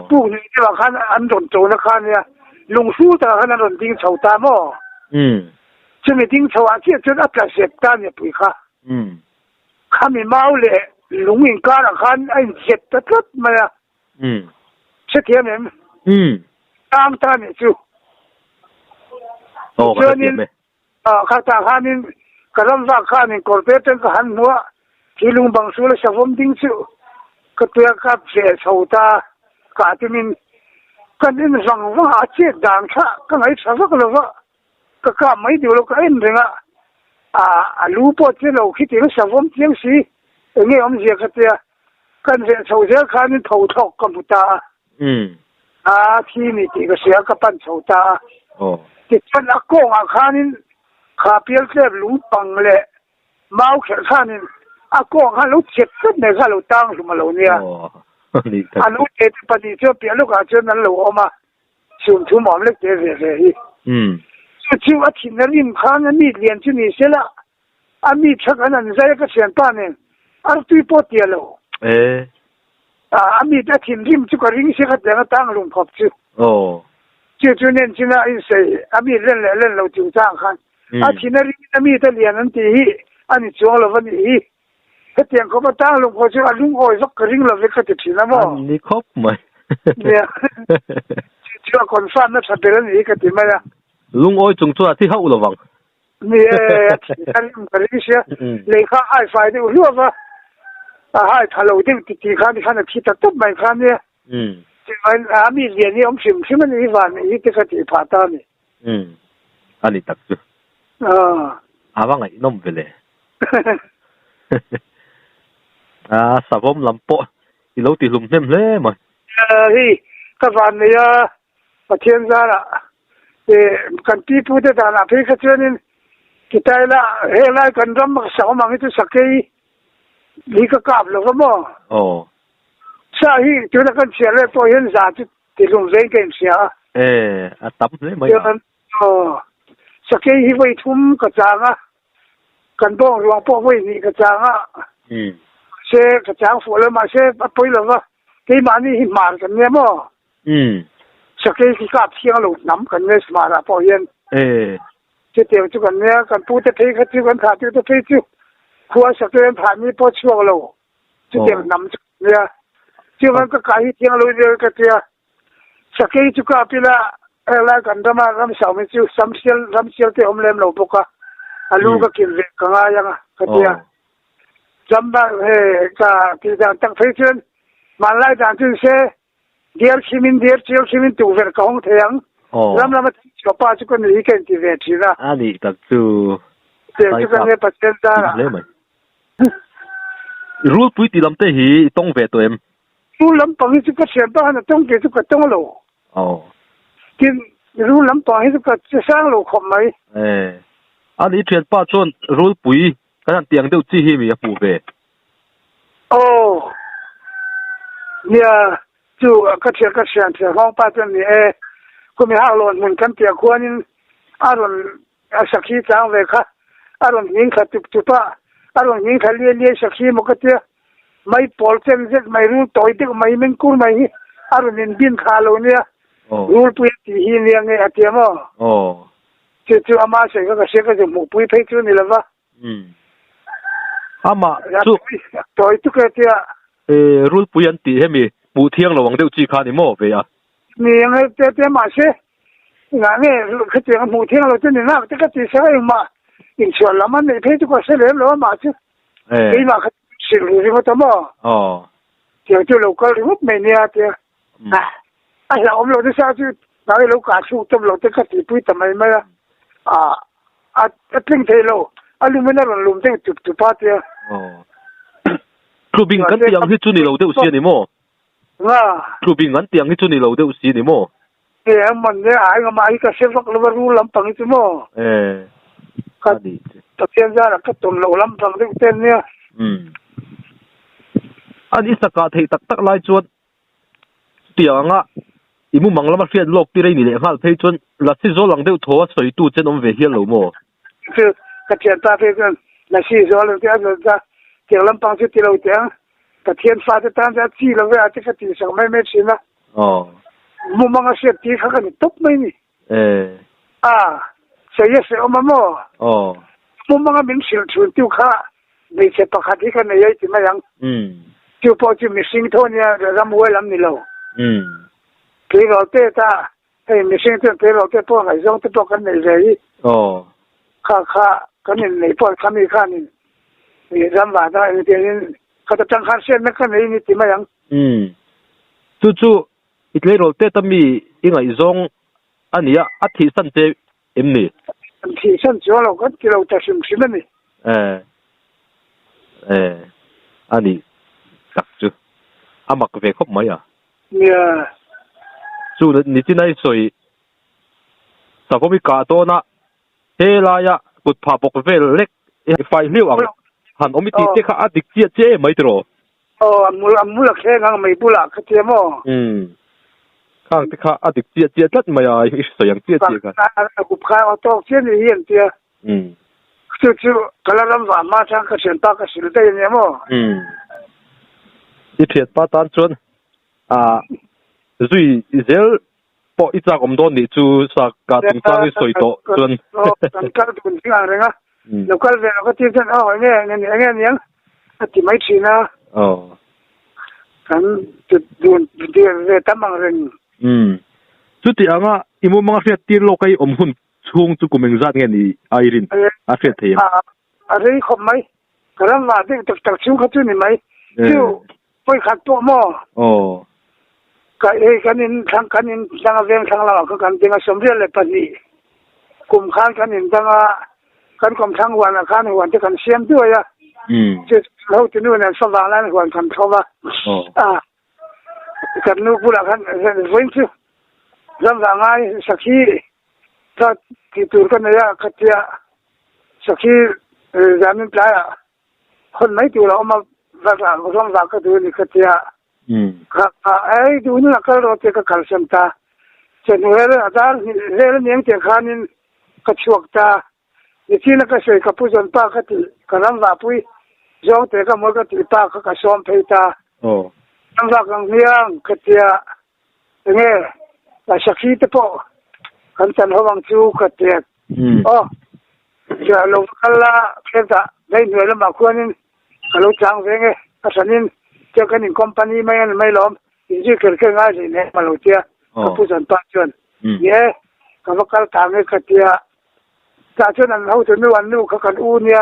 Puk hnih deuhah khan an rawn chona kha a nia, lunghrul takah khan an rawn ding chho ta maw? Chumi ding chho ah chiah chuan a tla zep ta a nia pui kha. Khami mau leh lung inkarah khan a inzep ta tlat mai a. Hrethiam em? Tang ta nih chu. Tichuanin khatah khanin ka ram vak khanin kawrte atang ka han hmu a, khi lung bang sul a savawm ding chu ka tuia ka ve chho ta kah tumin kan en vang vang a, a chet dan kha ka ngaihthla vak lo va, ka kap mai duh lo ka en reng a, a lu pawh che lo khi tiin savawm chiang si eng nge awmzia ka tia. Kan veh chho zel khanin tho thlawk ka hmu ta a. A thi ni tih ka hria, ka pan chho ta a. Tichuan a kawngah khanin kha pial tlep lungpang leh mau kherh khanin a kawng khan lo chep tlat mai kha a lo tang hlum a lo nia. A lu te te pahnih chu a piah lawkah chuan an lo awm a, chhum thum awm lek te ve ve hi. Chu chu a thin a rim khan a mi lian chu ni sela A mi chhak an an zai a ka thianpa nen artui pawh tia lo. E. A mi a thinrim chu ka ring sia ka tiang a tang lung khawp chu. Aw. Chu chu nen chin a insei a mi len leh len lo chung chang khan a thin a ring in a mi te lian an tih hi a ni chuang lo va nih hi. Hetiang khawp a tang lung khawp chu a lungawi vak ka ring lo ve ka ti thin a maw. An ni khawp mai. Nia. Chu chu a confirm na tha ber a nih hi ka ti mai a. Lungawi chung chuan a thi hauh lo vang. Ni e, a thin a rim ka ring sia. Lei kha a hai fai deuh hluah va, a hai tha lo deuh ti ti khan tikhan a thi ta tawp mai kha nia. Chuvangin a mi lian hi a awm hrim hrim a ni hi van hi te ka tih phah ta a ni. A ni tak chu. A va ngaihnawm ve le. A savawm lam pawh i lo ti hlum hnem hle mai. Hei ka van nei a, Pathian zarah kan pi pu te danah phei kha chuanin kitai la helai kan ram sak awm ang hi chu sakei hi ka kap lo va maw? Aw. Sa hi tuna kan chhiar leh pawh hian za chu tihlum vein ka inhria a. E, a tam hle mai a. Aw, sakei hi vawi thum ka chang a, kan bawng ruang pawh vawi hnih ka chang a. Mahse, ka chang fuh lo mahse a pawi lo va, keimahni hi hmar kan nia maw? Umm. Sakei khi kap thiang lo hnam kan nia Smar ah pawh hian. E. Chutiang chu kan nia, kan pu te phei kha chu kan thah tu te phei chu khua sakei an thah ni pawh chhuak lo. Chutiang hnam chu kan nia. Chuvan ka kah hi thiang lo nia ka tia. Sakei chu kap ila helai kan rama ram saumi chu samsial ramsial te awm lem lo bawk a. A lu ka kil ve ka ngai ang a ka tia. Ram he ka tih dan tak phei chuan hmanlai dan chu ni se Diar khimin diar chiau khimin tukverh ka hawng thei ang. Ram lama thil chhuah pa chu ka ni hi ka inti ve thin a. A nih tak chu. Tiang chu ka nia Pathian zarah. Hle mai. I rulpui tih lam te hi i tawng ve tawh em? Rul lampang hi chu ka thian pa khan a tawng tih chu ka tawng lo. Tin, rul lampang hi chu ka che sang lo khawp mai. E. A nih thian pa chuan rulpui kan han tih ang deuh chi hi mi a hmuh ve. Aw, nia, chu ka thian ka thian thian nghawng pa chuan ni e, kumi hak lawn hmun kan piah khuanin a rawn a sakhi chang ve kha, a rawn hning thla tup tup a, a rawn hning thla liai liai sakhi maw ka tia, mai pawl chen zet mai rul tawi deuh mai mengkur mai hi a rawn inbin thla lo nia, rulpui a tih hi nia nge a tia maw? Chu chu ama sawi kha ka hria ka zu hmuhpui phei chu ni lova. Umm. Amah chu. Tawi tuk e tia. E rulpui an tih hemi hmuh thiang lo ang deuh chi kha ni maw ve a? Ni ang e tia tia mahse engah nge khatiang a hmuh thiang lo chu ni nak te ka ti sak a engmah inchhuah lam an neih phei chu ka hre lem lo a mah chu keimah kha hrilh ru ringawt a maw? Aw. Tiang chu lo kal ringawt mai nia tia. A hlauhawm lo nasa chu nang i lo kah chhuk tawp lo te ka tihpui ta mai mai a, a tling thei lo, a lumin a rawn lum deuh tup tup a tia. Tlubing kan tih ang hi chu ni lo deuh si a ni maw? Nga. Tlubing an tih ang hi chu ni lo deuh si a ni maw? E a man e, a enga mah hi ka hre vak lo a rul lampang hi chu maw? E, a ni chu. Pathian zarah ka tawn loh lampang deuh te an nia. Umm. A ni sakah theih tak tak lai chuan Chutiang anga I mumang lama hriat lawk tir a i ni leh nghal phei chuan Lasi zawl ang deuh thaw a sawitu chen awm ve hial lo maw? Chu ka thianpa phei chuan Lasi zawl ang tih a zawt a, tiang lampang chu ti lo teh ang, Pathian fate tan chuan a chi lo ve a ti ka tih sak mai mai thin a. Aw. Mumang a hriat tir kha ka ni tawp mai ni. E. A, sawi a sawi awm a maw? Aw. Mumanga min hrilh thun tu kha hmeichhe pakhat hi ka nei a i ti mai ang. Umm. Chu pawh chu mihring tho nia ramhuai lam ni lo. Umm. Tleirawl te ta, hei mihring chuan tleirawl te pawh ngaihzawng te pawh kan nei ve hi. Aw. Kha kha kan in nei pawh khami khanin ram vah ta engtiangin khata tang khan hriatna ka nei ni ti mai ang. Umm. Chu chu i tleirawl te ta mi i ngaihzawng a nia, a thihsan che em ni? An thihsan chuang lo kan ti lo ta hrim hrim a ni. E, e, a nih tak chu a mak ve khawp mai a. Nia. Chu nitin a i sawi savawm i kah dawn a, he laia kut phah bawk vel lek i fai hliau ang han awm i tih te kha a dik chiah chiah em mai tiraw? Aw, a mul a mul a thleng ang mai bulah kha tia maw? Umm. Khang te kha a dik chiah chiah tlat mai a, i sawi ang chiah chiah khan. A kup kha a tawk chiah ni hi an tia. Umm. Chu chu ka la ram vah hma chang ka thianpa ka hrilh daih a nia maw? Umm. I thianpa tan chuan ah zui zel pawh i chak awm dawn nih chu sa ka chungchang i sawi tawh chuan. Kan kal dun zing ang reng a, lo kal ve lo ka tir chuan aw enge enge enge aniang a ti mai thin a. Aw. Kan tut dun dir ve tam ang reng. Umm. Chuti anga i mumanga hriat tir lawk a i awm hun chhung chu kum engzat nge ni a i rin a hriat thei em? A rei khawp mai. Ka ram vah deuh tak tak chhung kha chu ni mai. Chu Vawikhat pawh maw? Aw. Ka hei kan in thlang kan in dang a veng thlang lamah khan kan ding a 22 kum khan kan in dang a kan kawm thlang huanah khan huan te kan siam duai a. Umm. Chu ho tunu nen favang laiin huan kan thlawm a. Aw. A kan nu bulah khan vawiin chu ram vah ngai sakhi kha tih tur ka nei a ka tia sakhi zanin tlaiah Hawn mai tur a awm a, ram vah ka duh a ni ka tia. Kha ei duh nun a kal rawh tia ka kalsan ta. Chawhnu vel a dar hnih vel a niang tiang khanin ka chhuak ta. Nichina ka sawi ka pu zawn pa ka tih ka ram vahpui zawng te ka mawi ka tih pa kha ka sawm phei ta. Ram vak ang hmiang ka tia. Enge a sakhi te pawh kan chan ho ang chu ka tia. Aw chua lo va kal la kheltah daih hnuai lamah khuanin ka lo chang ve nge ka hranin chuan kan in company mai a ni mai lawm inzui kher kher ngai hlei nem a lo tia ka pu zawn pa chuan ni e ka va kal ta nge ka tia tah chuan an hotu nu an nu kha kan u nia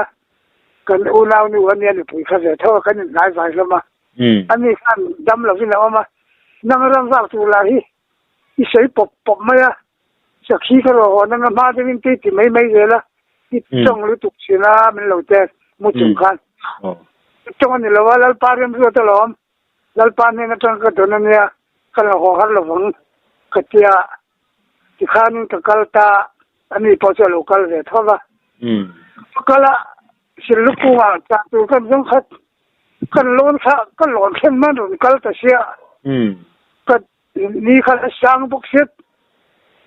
kan unau nu a nia nupui kha ve tho a kan inhnai vai hlawm a ani khan dam lovin a awm a nang ram vak tur lah hi i sawi pawp pawp mai a. Sakhi ka rawh haw nanga hma deuhin tui ti mai mai zel a, i tawng lutuk thin a min lo te mu chung khan. I tawng a ni lo a, Lalpa remruat alawm, Lalpa hnen atang ka dawn ania, ka la haw har lovang ka tia tikhanin ka kal ta, ani pawh chu a lo kal ve tho va. Ka kal a, Sillukunga chah tur kan zawng khat, kan lawn kha ka lawn thlen man rawn kal ta sia, ka Ni kha la sang bawk sia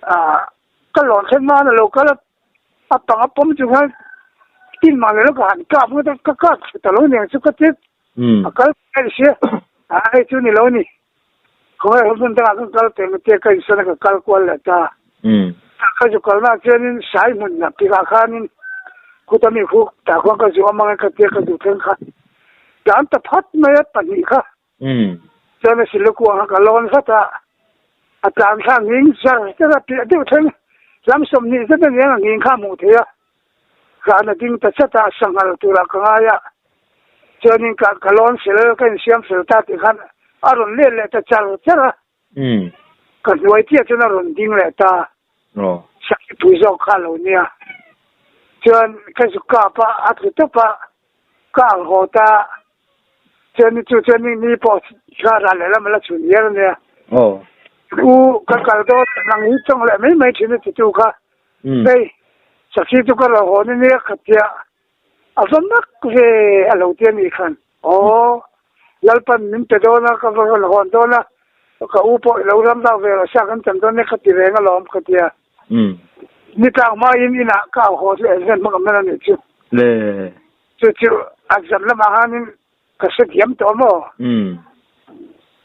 ah ka lawn thlen hma a lo kal a, a pang a pawm chung khan tin mah leh lo ka han kap ngawt a, ka kap thla ta lo niang chu ka ti a kal ta sia ah hei chu ni lo ni khawngaih ho hmun dangah khan kal teh tia ka insawn a ka kal kual leh ta ka zu kalna ah chuanin sai hmun lah tikah khanin khuta mi khu tah khuan ka zu awm ang e ka tia ka zu thleng kha tlan ta phat mai a pahnih kha. Chuan a silu kuang kha ka lawn vat a, a tlan thla nghing zar zar a piah deuh thleng lam 20 zet a niang a nghing kha a hmuh theih a, zan a ding ta chat a, sanghal turah ka ngai a, chuanin ka ka lawn fel ka insiam fel ta tih khan a rawn let leh ta char char a, ka hnuai chiah chuan a rawn ding leh ta, sakhi pui zawk kha a lo nia, chuan ka zu kap a, a tlu tawp a, ka ang haw ta. Chuan chu chuan ni ni pawh kha ral leh lam a la chhun hial a nia. Aw. U ka kal dawn nang hi chawng leh mai mai thin a ti tu kha. Hei sakhi chu ka lo hawn a nia ka tia a va mak ve a lo ti a nih khan. Aw Lalpan min pe dawn a ka va rawn hawn dawn a. Ka u pawh i lo ram deuh ve lo sia kan chan dawn nia ka ti reng alawm ka ti a. Ni tlak hmain inah ka au haw chu exam hmang awm nan a nih chu. Le. Chu chu exam lamah khanin ka hre thiam tawh maw?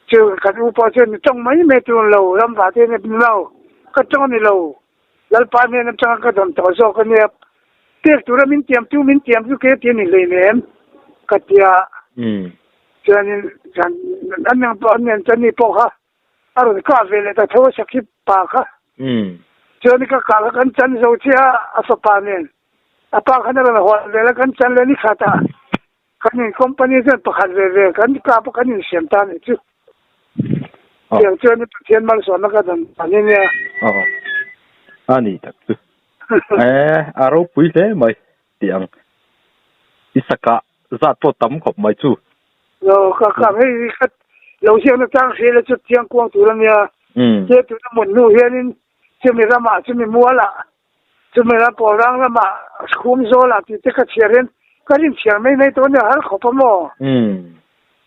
Chu kan u pawh chuan ni tawng mai mai tur lo ram vah te ni lo ka tawng a ni lo Lalpa hnen atanga ka dawn tawh zawk a nia pek tura min tiam tu min tiam chu ke ti a ni hleinem ka tia chuanin an nang pawh an nen chuan ni pawh kha a rawn kah ve leh ta tho a sakhi pa kha chuan ka kah kha kan chan zo chiah a a fapa nen a pa khan a rawn hawn vel a kan chan leh ni khat ah Kan in company chuan pakhat ve ve kan kap a kan insiam ta nih chu. Tiang chuan i Pathian malsawmna ka dawn ta ni nia. Aw. A ni tak chu. Eh, a ropui hle mai tih ang. I sakah zat pawh tam khawp mai chu. Lo, ka kap hei khat lo ziakna chang hria la chu chiang kuang tur a nia. Che tuna mun hnu hianin chumi ramah chumi mualah Chumi ram pawl rang lamah khum zawlah tih te ka chhiar hian ka rin chhiar mai mai tawh a nia har khawp a maw?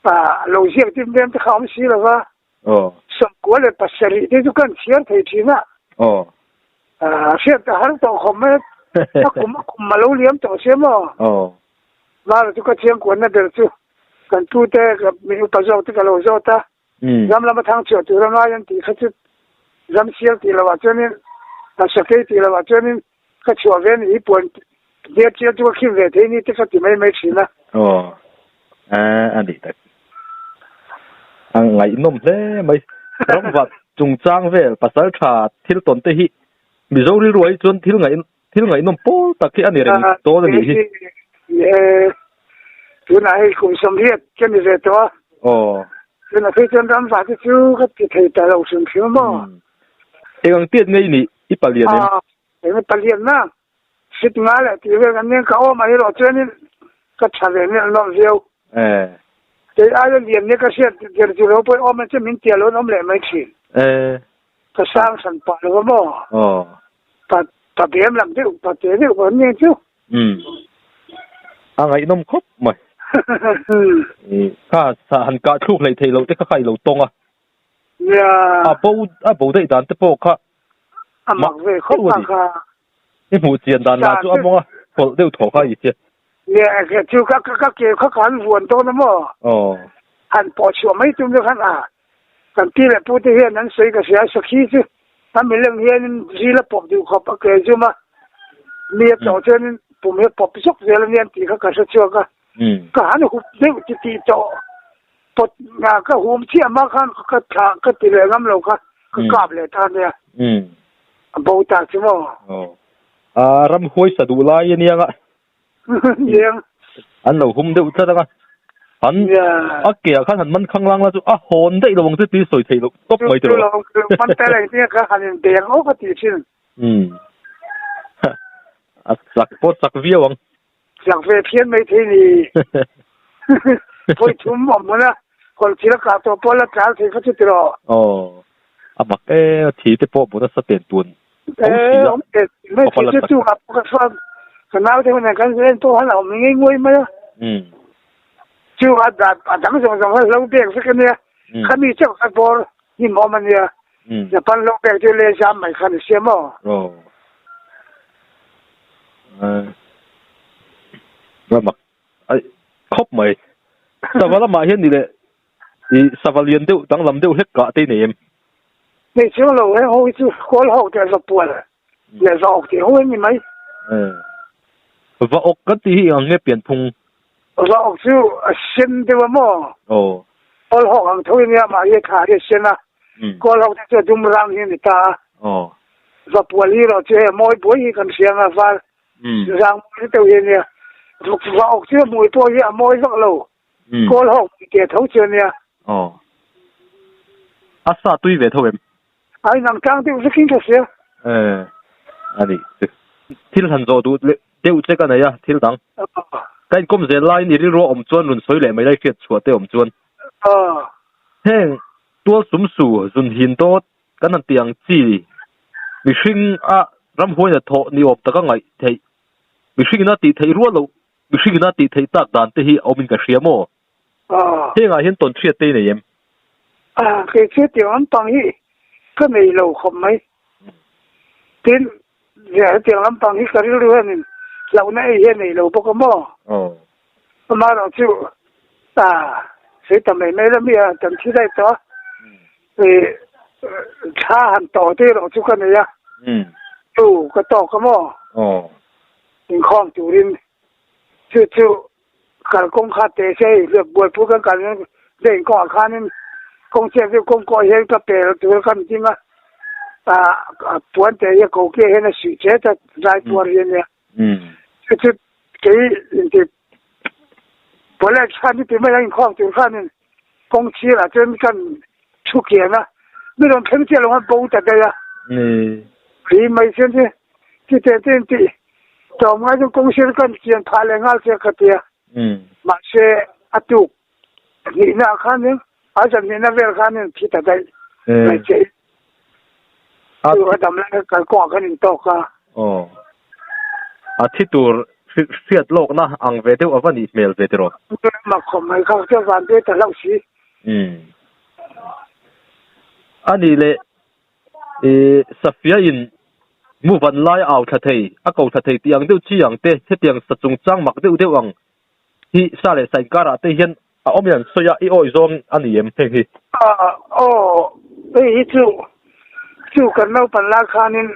Ah, lo ziak dim vem te kha awm si lo va. 97 te chu kan chhiar thei thin a. Ah, hriat ka har tawh khawp mai a, a kum a kum a lo liam tawh sia maw? Mara chu ka chiangkuanna ber chu kan pu te ka mi upa zawk te ka lo zawt a. Ram lama thang chhuah tur a ngai an tih kha chu ram sial tih lovah chuanin a sakei tih lovah chuanin ka chhuah ve anih hi puan diat chial chu ka khim ve thei ni te ka ti mai mai thin a. Aw a nih tak. A ngaihnawm hle mai. Ramvat chungchang vel pasal tha thil tawn te hi Mizo rilru ah hi chuan thil ngaih thil ngaihnawm pawl tak hi a ni reng dawn a nih hi. Tunah hei kum 80 ka ni ve tawh a. Aw. Tunah phei chuan ram vah te chu ka ti thei ta lo hrim hrim maw. Eng ang tiat ngei nih i palian em? Eng palian na sit nga leh tih vel kan nia ka awm ah erawh chuanin ka tha ve nel nawm viau. Kei aia lian nia ka hriat der chu lo pawh awm chu min tia lo an awm leh mai thin. Ka sang hran pah lo a maw? Aw. Pa pa bem lam deuh pa te deuh pawh an nia chu. Umm. A ngaihnawm khawp mai. Kha sa han kah thluk hleih theih loh te kha kha i lo tawng a. Nia. A bo a bo daih dan te pawh kha A mak ve khawp a kha. I hmuh chian dan lah chu a mawnga hawlh deuh thaw kha i che. Nia chu ka ka ke kha ka han vuan dawn a maw? Aw. Han pawh chhuah mai tum chu khan a Kan pi leh pute hian an sawi ka hria, sakhi chu a mileng hianin zil a pawp duh khawp a ke zum a, mi a tlawh chuanin pum hi a pawp zawk zel a nia an tih kha ka hre chhuak a, ka han hup deuh ti tih tawh pawt ka hum chiah hma khan ka thlah ka ti leh ngam lo kha ka kap leh ta nia, a bo ta chu maw. A ramhuai sa duh lai a nia nga. Liang. An lo hum deuh tlat anga. An a ke ah khan han man khang lang la chu a hawn daih lo ang che tih sawi theih loh tawp mai tiraw. Chu lo man tel eng tinge kha han in beng awk a tih thin. Umm. A chak pawh chak viau ang. Chak ve phian mai thei ni. Pawi thum awm hmun a kawlh thil a kah tawh pawh la tlar thei kha chu tiraw. Aw. A mak e a thi te pawh bun a sa ten tun. Eh, awm te mai thi chu chu ka ka chuan ka nau te hunan kan len pawh han a awm ngei nguai mai a. Chu a da a dang zawng zawng kha hlo bek vek a nia. Khami chauh kha bawr hnim awm a nia. Japan hlo bek chu le zam mai kha ni sia maw. Aw. Eh. Mak ai khawp mai. Sava lamah hian ni leh I sava lian deuh danglam deuh hlek kah te i nei em? Nei chiang lo he ho hi chu kawl hawk teh va pual leh va awk tih ho hi ni mai. Va awk kan tih hi eng ang nge pianphung? Va awk chu a sen deuh a maw? Aw. Kawl hawk ang tho hi nia mah hi thla hi a sen a, kawl hawk te chu a dum rang hi a ni ta a. Aw. Va pual hi erawh chu hei a mawi buai hi kan hria ang a val rang mawi deuh hi a nia. Va awk chu a hmui pawh hi a mawi vak lo. Kawl hawk pui te tho chu a nia. Aw. A sa tui ve tho em? A inang tlang deuh vekin ka hria. Eh, a nih chu. Thil han zawh duh deuh che ka nei a, thil dang. Ka inkawm zel laiin i rilru a awm chuan rawn sawi leh mai lai hriat chhuah te awm chuan. Heng tual sum su zun hin dawt kan han tih ang chi mihring a ramhuaina thawh ni awm taka ngaih theih mihringin a tih theih rual loh Mihring ina tih theih tak dan te hi a awmin ka hria maw? Aw. Hengah hian tawn hriat te i nei em? Kei chu hetiang lampang hi ka nei lo khawp mai. Tin, hetiang lampang hi ka rilru hianin hlauhna ei hi a nei lo bawk a maw? Amaherawh chu sawi ta mai mai la mi a kan thi daih tawh a, thla han tawh te erawh chu ka nei a, chu ka tawk a maw? Inkhawm turin chu chu Kalkawng kha teh se hei hliap buaipui kan kal hian bank kawngah khanin kawng chhiat deuh kawng kawh hian ka pel tur ka ni ding a, ah puan teh hi a ko kiah hian a suih chet a zai puar hi a nia. Chu chu kei inti college khan chuti mai a inkhawm tur khanin kawng chhirah chuan kan thu kian a, mi rawn thleng chiah lo khan bo ta daih a. Ri mai chuan chu chutiang te inti Tlawm ngai chu kawng sir kan chian phah leh nghal che ka tia. Mahse a tuk hnihna ah khanin a zan hnihna vel khanin thi ta daih mai che in. Chu a dam lai kal kawngah khan in tawk a. Aw. A thi tur hriat lawkna ang ve deuh a va nih hmel ve tiraw? Mak khawp mai kha chu van duai ta hlauh si. A nih leh I Safia in mu van lai au thla thei, a ko thla thei tih ang deuh chi ang te, hetiang sa chungchang mak deuh deuh ang hi sa leh sa inkarah te hian a awm hian sawi a, i awi zawng a ni em heng hi? Aw, hei hi chu chu kan naupan lai khanin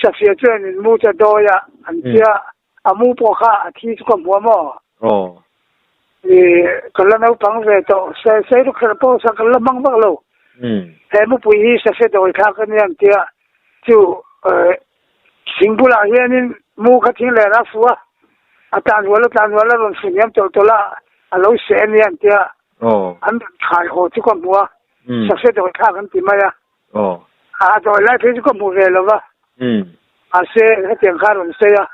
Safia chuan in mu chu a dawi a, an tia A mu pawh kha a thi chu ka hmu a maw? Aw. I ka la naupang ve tawh, sei ruk kher pawh sa ka la hmang vak lo. He mupui hi safe dawi thlak a nia an tia, chu thing bulah hianin mu kha thing ler a fu a, a tlan rual a tlan rual a rawn fu hniam tawlh tawlh a, a lo seh a nia an tia, an rawn khai haw chu ka hmu a, safe dawi thlak an ti mai a. Aw. A dawi lai phei chu ka hmu ve lo va. Mahse hetiang kha a rawn sawi a.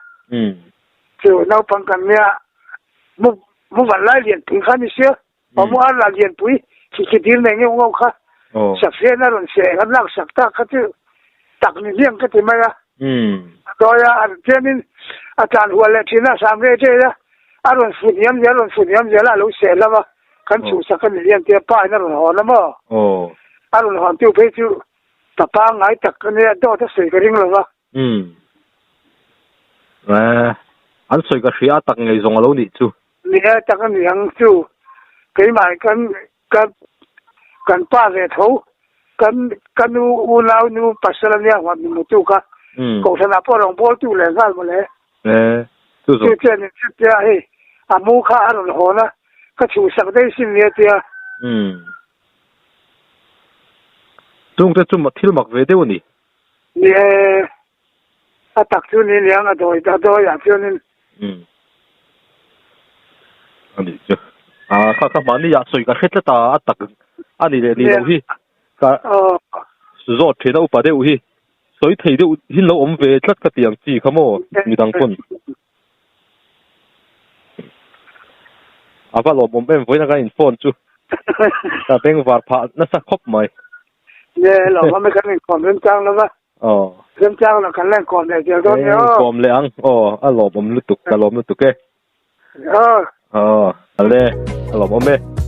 Chu naupang kan nia mu mu van lai lianpui kha ni sia. Aw mu ar lah lianpui khi khi dil nei ngeuh ngeuh kha. Safian a rawn seh kan lak sak tak kha chu tak ni hliang ka ti mai a. A dawi a, a tianin a tlan hual leh thin a, sam rei rei a, a rawn fu hniam zel a rawn fu hniam zel a, a lo seh hlauh a. Kan chhuhsak a ni hian tia pa in a rawn hawn a maw? A rawn hawn tu phei chu pa pangngai tak a nia, dawt a sawi ka ring lo va. Umm. Eh, an sawi ka hria a tak ngei zawng a lo nih chu. Ni e, tak a ni ang chu. Keimah kan ka kan pa ve tho, kan ka nu unau nu pasal a nia huan min hmutu kha. Kohhranah pawh rawn bawltu leh nghal mawle. Eh, chu zawng. Chu chuan in chutia hei a mu kha a rawn hawn a, ka chhuhsak daih sin nia tia. Umm. Chungte chu thil mak ve deuh a ni. Ni e, a tak chu ni niang a dawi a dawi ah chuanin. Umm. A nih chu. Ah, kha kha mahni ah sawi ka hre tlat a, a tak a ni leh ni lo hi. Ka zawt thin a upa deuh hi. Sawi thei deuh hi lo awm ve tlat ka ti ang chi kha maw midang pawn. A va lawmawm em vawiin a kan in phone chu ka bengvar phah nasa khawp mai. Nge lawmawm e kan inkawm remchang lo va. Aw. Remchang lo kan la inkawm leh zel dawn nia aw. Inkawm leh ang aw a lawmawm lutuk ka lawm lutuk e. Aw. Aw ale a lawmawm e.